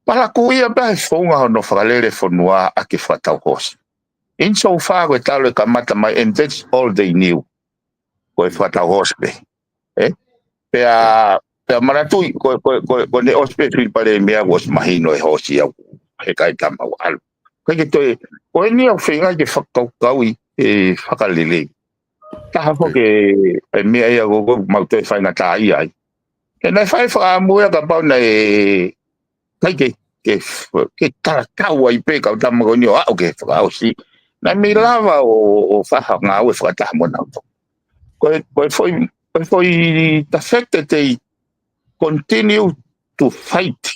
palakuia pē he founga hono fakalele fonua ʻaki e fakatau hoosi. In so far ko e talu e kamata mai, and that's all they knew. Ko e fakatau hoosi pē. ʻE? Pea, pea manatuʻi, ko, ko, ko, ko ʻene ʻosi pē fili palēmia kuo ʻosi mahino e hoosi au, he ʻikai te mau ʻalu. ʻIkai ke toe, ko eni au feinga ke fakakaukauʻi e fakalelei. Taha foki e meʻa ia ko, ko mau toe faingataʻaʻia ai. He naʻe fai fakaʻamu ia kapau naʻe ʻikai ke, ke, ke talatau ai pē kau tama ko eni ʻo aʻu ki he fakaʻosi. Naʻe mei lava ʻo, ʻo fakangāue fakataha mo nautolu. Ko e, ko e foʻi, ko e foʻi the fact that they continue to fight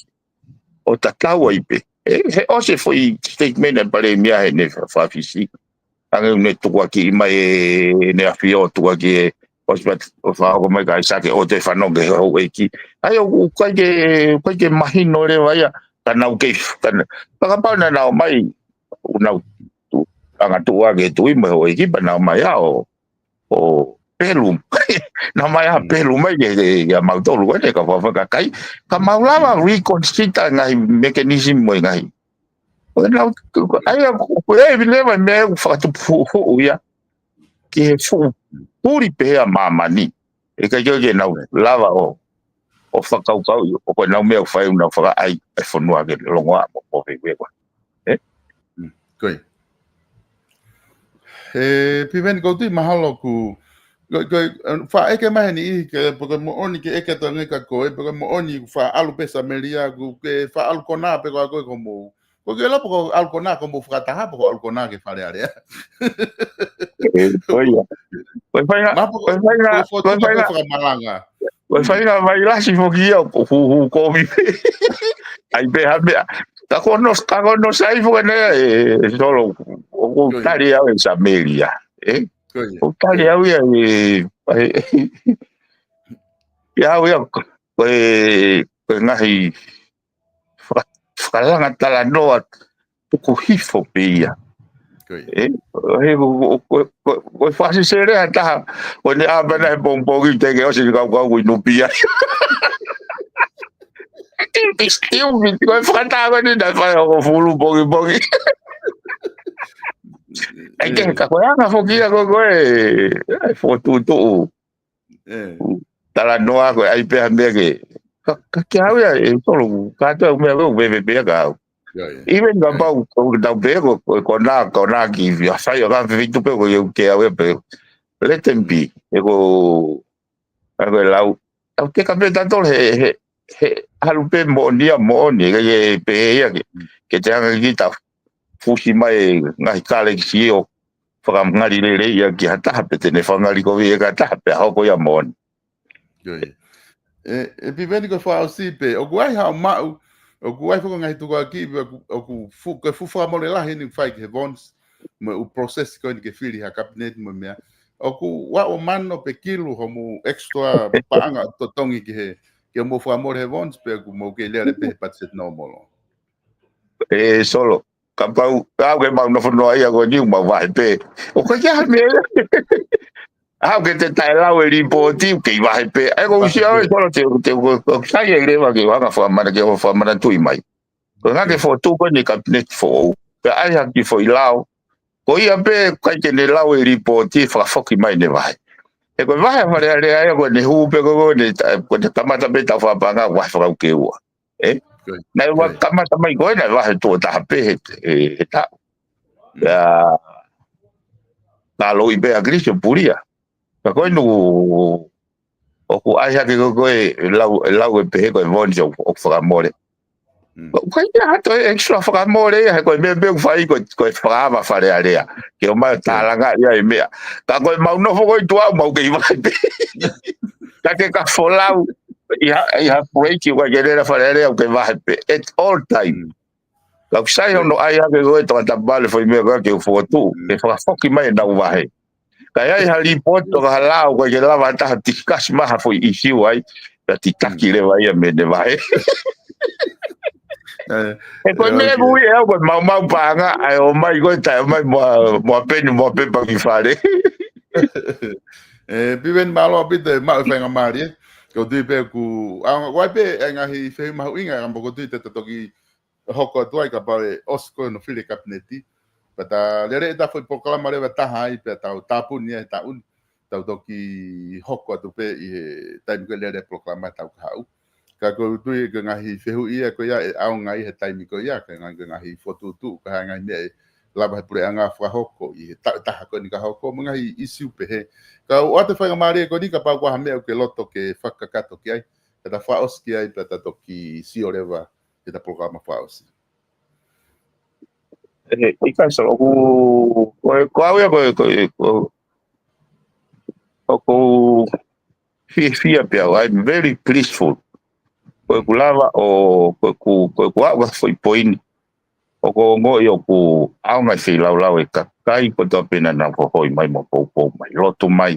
ʻo tatau ai pē. ʻE, he ʻosi e foʻi statement e palēmia heʻene fa-, fakafisi. Hangē ʻoku ne tukuakiʻi mai ʻe, ʻEne ʻAfio tukuakiʻi e, ʻosi pat-, ʻo fakahoko mai ka ʻIsake ʻo toe fanongo ki he houʻeiki. ʻA ia ʻoku ʻikai ke, ʻikai ke mahino leva ia, ka nau kei, ka na-, fakapapau naʻa nau ō mai, ʻoku nau tu-, angatuʻu ʻa e tuʻi mo e houʻeiki, pea nau ō mai ʻo, ʻo pelu. Nau ō mai ʻo pelu mai ke, ke, ke ʻa mautolu ko eni ka fafaka kai. Ka mau lava reconsider ngaahi mechanism mo e ngaahi. Ko e nau, ko, ko, ʻa ia, ko, ko e vile vai meʻa ʻoku fakatupu hu-, hu-, ia. Ki he fuʻu puli pē ʻa māmani. ʻE ʻikai ke, ke nau lava ʻo, ʻo fakakaukauʻi, ʻo ko e nau meʻa ʻoku fai ʻoku nau fakaʻai e fonua ke longoaʻa mo, mo feiveua. ʻE? Mm, ko ia. ʻE, Piveni ko u tui mahalo ʻoku, ko, ko, faʻa ʻeke mai heni ʻi he, pe ko e moʻoni ke ʻeke atu ange kia koe, pe ko e moʻoni ʻoku faʻa ʻalu pē Samēlia, ʻoku ke faʻa ʻalu konā pē ko ā koe ko mou. Ko ke lava pe ko ʻalu konā ko mou fakataha pe ko ʻalu konā ki Fale Alea. ʻE, ko ia. Ko e faʻahinga, ko e faʻahinga, ko e faʻahinga fakamalanga. Ko e faʻahinga vailasi foki ia ʻoku hū, hū kovi. ʻAi pē ha meʻa. Ka ko hono, ka ko hono sai foki eni ʻe, ʻe Solo, ʻoku ou tali au e Samēlia. ʻE? ʻOku ou tali au ia ʻe, ʻe, ʻe au ia ko e, ko e ngaahi faka-, fakalanga talanoa tuku hifo pē ia. Ko ia. ʻE, he ko, ko, ko, ko, ko e fakasesele ʻa taha, ko ʻene ʻā pē ʻana he pongipongi te ke ʻosi ni kaukau kui nupi ai. Tiu, tiu, tiu, ko e fakataha ko eni naʻe fai ʻo ko fulu pongipongi. ʻAi ke, ka ko e anga foki ia ko, ko e, ʻe, fokotuʻutuʻu. ʻE. Talanoa ko e ʻai pē ha meʻa ke. Ka, ka ke au ia ʻe Solo, ka te au meʻa ko, veve pē ia ka au. Ia, ia. Even kapau, ko tau pē ko, ko, ko nā, ko nā ki fia fai, ʻo ka fefeitu pē ko ia ke au ia pē. Let them be. ʻE ko, ʻa ko e lau. Tau teka pē tautolu he, he, he, ʻalu pē moʻoni ia moʻoni, ke, ke pehē ia ke, ke te anga ki ta fusi mai ngaahi kalekisi ʻo fakangali lelei ia ki ha taha pe te ne fakangali kovi ia ki ha taha pea hoko ia moʻoni. Ko ia. ʻE, ʻe Piveni ko e fakaʻosi pē, ʻoku ʻi ai haʻo maʻu, ʻoku ʻi ai foki ngaahi tukuakiʻi, ʻoku, ʻoku fu-, ko e fuʻu fakamole lahi eni fai ki he Vons, mo e ʻū process ko eni ke fili ha cabinet mo e meʻa. ʻOku ua ʻo mano pe kilu hoʻomou extra paʻanga totongi ki he, ke mou fakamole he Vons pe ʻoku mou kei lele pē he budget normal. ʻE Solo, kapau, au ke mau nofo noa ia ko eni mau vahe pē. ʻOku ʻikai ke ʻi ai ha meʻa ia. Au ke te taʻe lau e lipooti, ʻoku kei vahe pē. ʻAi ko u sio au ʻe Solo te, te, ko, ko sai e leva ke u hanga fakamana, ke u fakamanatuʻi mai. Ko e ngaahi fokotuʻu ko eni cabinet foʻou. Pea ʻai ha kiʻi foʻi lao. Ko ia pē ʻikai ke ne lau e lipooti fakafoki mai ʻene vahe. He ko e vahe ʻa Fale Alea ia ko ʻene hū pē ko, ko ʻene, ko ʻene kamata pē tau fakapaʻanga vahe fakaukeua. ʻE? Ko ia. Naʻe ua kamata mai ko ē, naʻe vahe tuʻo taha pē he, he, he taʻu. Mm. Pea, ka loʻi pē ʻa Kilisi ʻo pulia. Ka ko eni ʻoku, ʻoku ʻai hake ko, ko e lau, lau e pehē ko e Vons ʻoku, ʻoku fakamole. Mm. ʻOku ʻikai ke ʻi ai ha toe extra fakamole ia, he ko e meʻa pē ʻoku fai ko, ko e fakaava Fale Alea. Ke ʻomai ʻo tālanga ia e meʻa. Ka ko e mau nofo ko ē tuʻa au mau kei vahe pē. Ka ke ka folau, ʻi ha, ʻi ha break, ʻoku ʻikai ke lele Fale Alea, ʻoku ke vahe pē. At all time. Mm. Ka ʻoku sai hono ʻai hake ko e tokatapale foʻi meʻa ko ē ke u fokotuʻu, ke fakafoki mai ʻenau vahe. Ka ʻi ai ha lipooti pe ko ha lao ko ē ke lava ha taha ʻo discuss mai ha foʻi issue ai, Pea titaki leva ia mei heʻene vahe. He ko e meʻa ʻoku ui ʻe au ko e maumau paʻanga, ʻai ʻomai ko e taʻe ʻomai mo ha, mo ha peni, mo ha pepa ki fale. ʻE, Piveni, mālō ʻaupito e maʻu e faingamālie. Ko u tui pē ʻoku, ʻa, ʻoku ʻi ai pē e ngaahi fehuʻi mahuʻinga, ka mo ko u tui te ta toki hoko atu ai kapau ʻe ʻosi ko ē hono fili e kapineti. Pea ta lele ʻeta foʻi polokalama leva ʻe taha ai, pea tau tāpuni ia he taʻu ni. Tau toki hoko atu pē ʻi he taimi ko ē lele e polokalama ʻe taha kahaʻu. Ka ko u tui ko e ngaahi fehuʻi ia ko ia ʻe ʻaonga ʻi he taimi ko ia, ka ngaahi, ko e ngaahi fokotuʻutuʻu, ka ʻi ai e ngaahi meʻa ʻe lava he puleʻanga fakahoko ʻi he taʻu ʻe taha ko eni ka hoko, mo e ngaahi ʻisiū pehē. Ka u ʻoatu e faingamālie ko eni kapau ko ha meʻa ʻoku ke loto ke fakakakato ki ai, ka ta fakaʻosi ki ai, pea ta toki sio leva heʻeta polokalama fakaʻosi. ʻE, ʻikai, Solo, ʻoku, ko e, ko au ia, ko e, ko e, ko, ʻoku ou fiefia pē au, I'm very pleaseful. Ko ʻeku lava ʻo, ko ʻeku, ko ʻeku aʻu ki ha foʻi poini. ʻOku ou ongoʻi ʻoku ʻaonga e feilaulau e kakai kotoa pē naʻa nau hohoi mai mo poupou mai, lotu mai.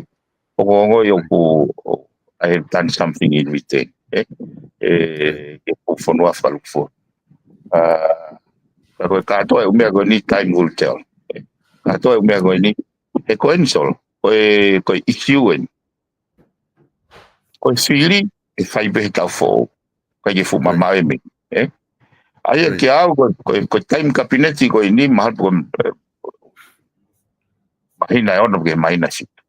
ʻOku ou ongoʻi ʻoku, ʻo, I have done something in return. ʻE, ʻe, ke pu fonua faluku fo. Ah, ka ko e kātoa e ʻū meʻa ko eni, time will tell. ʻE, kātoa e ʻū meʻa ko eni, he ko eni, Solo, ko e, ko e ʻisiū eni. Ko e fili ʻe fai pē he taʻu foʻou. ʻIkai ke fuʻu mamaʻo e meʻa, ʻe? ʻA ia kia au, ko, ko, ko e taimi kapineti ko eni, mahalo ko e, ʻe, māhina ʻe ono ki he māhina ʻe fitu.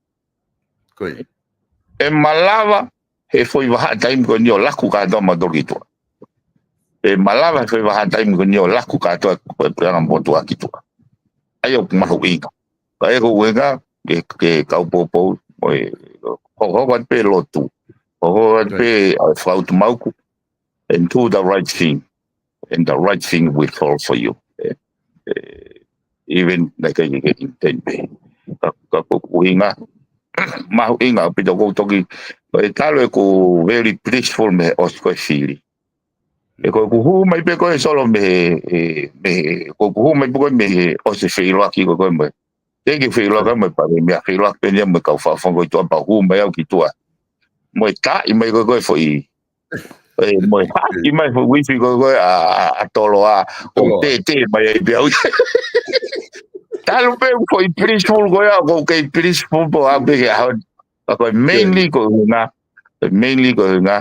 ʻE malava he foʻi vahaʻa taimi ko eni ʻo laku kātoa mautolu ki tuʻa. ʻE malava he foʻi vahaʻa taimi ko eni ʻo laku kātoa ko e puleʻanga motuʻa ki tuʻa. ʻA ia ʻoku mahuʻinga. Ka ʻe ko e ʻuhinga, ke, ke kau poupou, mo e, hokohoko atu pē lotu. Hokohoko atu pē, ʻa e fakautu mauku, and do the right thing. And the right thing will fall for you. ʻE, ʻe, even like I get in ten pē. Ka, ka ko e ʻuhinga, mahuʻinga ʻaupito ko u toki, ko e talu ʻeku very pleaseful mei he ʻosi ko e fili. ʻE ko ʻeku hū mai pē ko ē, Solo, mei he, ʻe, mei he, ko ʻeku hū mai pē ko ē mei he ʻosi e feʻiloaki ko ē ko ē mo e. Teʻeki feʻiloaki mo e Palēmia, feʻiloaki pē ia mo e kau fakafofonga ko ē ʻi tuʻa pea u hū mai au ki tuʻa. Mo e taaʻi mai ko ē ko ē foʻi. ʻE, mo e haʻaki mai foʻi uifi ko ē ko ē ʻa, ʻa, ʻa Toloa, ʻo tētē mai ai pē au. Talu pē foʻi pleaseful ko ia, ʻoku ou kei pleaseful pē au pē ki he ʻaho ni. Ka ko e mainly ko e ʻuhinga, ko e mainly ko e ʻuhinga,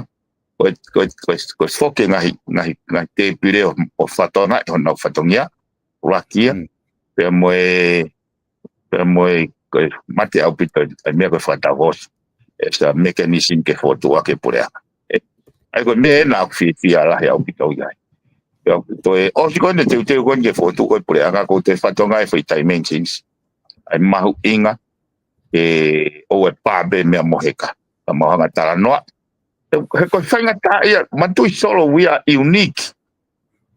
ko e, ko e, ko e, ko e foki e ngaahi, ngaahi, ngaahi tēpile ʻo, ʻo fatongaʻi honau fatongia, ʻuluaki ia, pea mo e, pea mo e, ko e mate ʻaupito e meʻa ko e fakatau hoosi. ʻE, as a mechanism ke fokotuʻu ʻaki e puleʻanga. ʻE, ʻa ia ko e meʻa ena ʻoku ou fiefia lahi ʻaupito ʻi ai. Pea ʻoku toe ʻosi ko eni e teuteu ko eni ke fokotuʻu ko ē e puleʻanga, ko e toe fatongia e foʻi dimensions. ʻA e mahuʻinga, ʻe, ʻoua ʻe pā pē meʻa mo heka. Ka mau hanga talanoa. He, he ko e faingataʻa ia, manatuʻi, Solo, we are unique.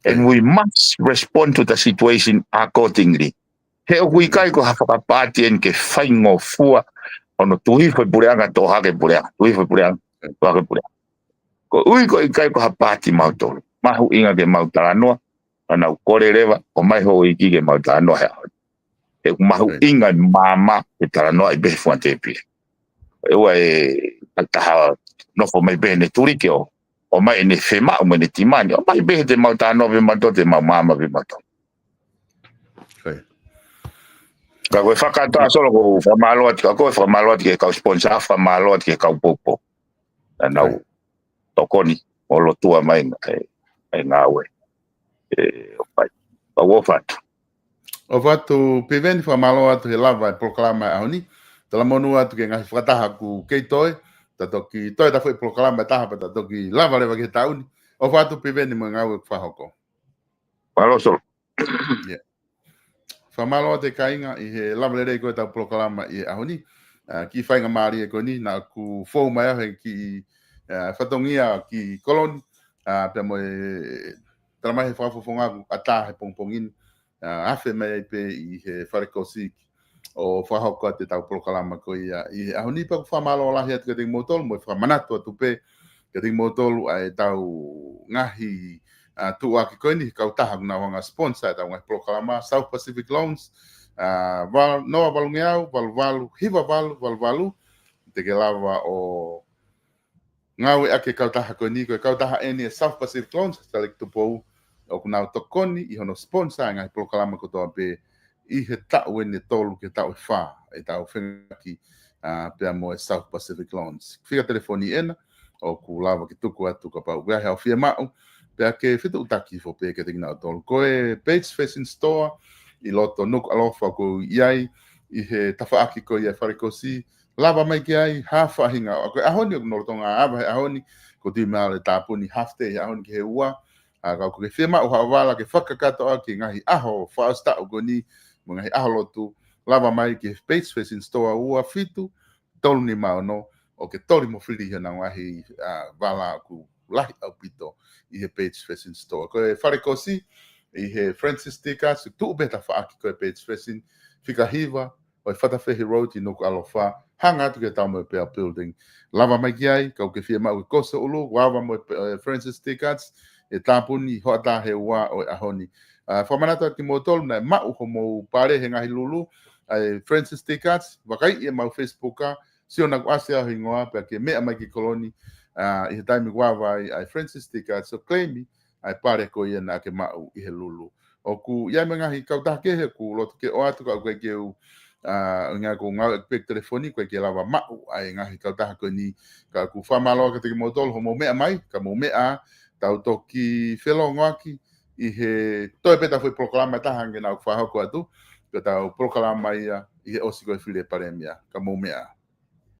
And we must respond to the situation accordingly. He ʻoku ʻikai ko ha fakapaati eni ke faingofua hono tuʻu hifo e puleʻanga, toʻo hake e puleʻanga, tuʻu hifo e puleʻanga, toʻo hake e puleʻanga. Koeʻuhi ko e ʻikai ko ha paati mautolu. Mahuʻinga ke mau talanoa, ka naʻa ku kole leva, ʻomai houʻeiki ke mau talanoa he ʻaho ni. He ʻoku mahuʻinga e maama ke talanoaʻi pē he funga tēpile. ʻE ʻoua ʻe, ʻa e taha nofo mai pē heʻene tuliki ʻo, ʻomai ʻene fiemaʻu mo ʻene timani, ʻomai pē he te mau talanoa pē mautolu, te mau maama pē mautolu. Ka ko e fakataha, Solo, ko e fakamālō atu kia koe, fakamālō atu ki he kau sponsor, fakamālō atu ki he kau poupou. Naʻa nau tokoni mo lotua mai e, e ngāue. ʻE, ʻoku ʻikai. Ka u ʻofa atu. ʻOfa atu, Piveni, fakamālō atu he lava e polokalama e ʻaho ni. Talamonū atu ki he ngaahi fakataha ʻoku kei toe, ta toki toe ʻeta foʻi polokalama ʻe taha pea ta toki lava leva ki he taʻu ni. ʻOfa atu, Piveni, mo e ngāue ʻoku fakahoko. Mālō, Solo. Fakamālō atu e kāinga ʻi he lava lelei ko ē ʻetau polokalama ʻi he ʻaho ni. ʻA, kiʻi faingamālie ko eni, naʻa ku fou mai au he kiʻi, ʻa, fatongia ki Koloni, ʻa, pea mo e, talamai he fakafofonga ʻoku ʻatā he pongipongi ni, ʻa, afe mai ai pē ʻi he fale kosiki ʻo fakahoko atu ʻetau polokalama ko ia ʻi he ʻaho ni. Pea ʻoku fakamālō lahi atu kiate kimoutolu, mo e fakamanatu atu pē kiate kimoutolu ʻa ʻetau ngaahi, ʻa, tuʻuaki ko eni, he kautaha ʻoku nau hanga sponsor ʻetau ngaahi polokalama, South Pacific Loans, ʻa, val-, noa valungeau, valu valu, hiva valu, valu valu, te ke lava ʻo ngāueʻaki e kautaha ko eni, ko e kautaha eni e South Pacific Loans, Sāleki Tupou, ʻoku nau tokoni ʻi hono sponsor e ngaahi polokalama kotoa pē ʻi he taʻu eni ʻe tolu ki he taʻu ʻe fā, ʻetau fengaki, ā, pea mo e South Pacific Loans. Fika telefoni ena, ʻoku lava ke tuku atu kapau ʻoku ʻi ai haʻo fiemaʻu, pea ke fetuʻutaki hifo pē kiate kinautolu. Ko e Paige Fashion Store, ʻi loto Nukuʻalofa ʻoku ʻi ai, ʻi he tafaʻaki ko ia e Falekosi, lava mai ki ai, ha faʻahinga, ko e ʻaho ni ʻoku nau lolotonga ava he ʻaho ni, ʻoku ou tui mahalo ʻe tāpuni half day he ʻaho ni ki he ua, ā, ka ʻoku ke fiemaʻu haʻo vala ke fakakakato ʻaki e ngaahi ʻaho fakaʻosi taʻu ko eni, mo e ngaahi ʻaho lotu, lava mai ki he Paige Fashion Store ua fitu, tolu nima ono, ʻo ke toli mo fili ʻi honau ngaahi, ā, vala ʻoku lahi ʻaupito ʻi he Paige Fashion Store. Ko e Falekosi, ʻi he Francis Tikas, tuʻu pē tafaʻaki ko e Paige Fashion, fika hiva, ʻo e Fatafehi Road ʻi Nukuʻalofa, hanga atu ki he Taumaiopea Building. Lava mai ki ai, ka ʻoku ke fiemaʻu ke kosi ho ʻulu, ʻoku ava mo e, e, Francis Tikas, ʻe tāpuni hoʻatā he ua ʻo e ʻaho ni. Ā, fakamanatu atu kimoutolu naʻe maʻu homou pale he ngaahi lulu, ʻa e Francis Tikas, vakaiʻi ʻemau Facebook ā, sio naʻa ku ʻasi au hingoa, pea ke meʻa mai ki kolo ni, ā, ʻi he taimi ʻoku ava ai, ʻa e Francis Tikas, ʻo claim-i, ʻa e pale ko ia naʻa ke maʻu ʻi he lulu. ʻOku ʻi ai mo e ngaahi kautaha kehe ʻoku loto ke ʻoatu ka ʻoku ʻikai ke u, ā, ʻuhinga ʻoku ou ngāueʻaki pē e telefoni, ʻoku ʻikai ke lava maʻu ʻa e ngaahi kautaha ko eni, ka ʻoku fakamālō atu kiate kimoutolu hoʻomou meʻa mai, ka mou meʻa, tau toki felōngoaki ʻi he toe pē ʻetau foʻi polokalama ʻe taha ange naʻa ku fakahoko atu, ko ʻetau polokalama ia ʻi he ʻosi ko e fili e palēmia, ka mou meʻa.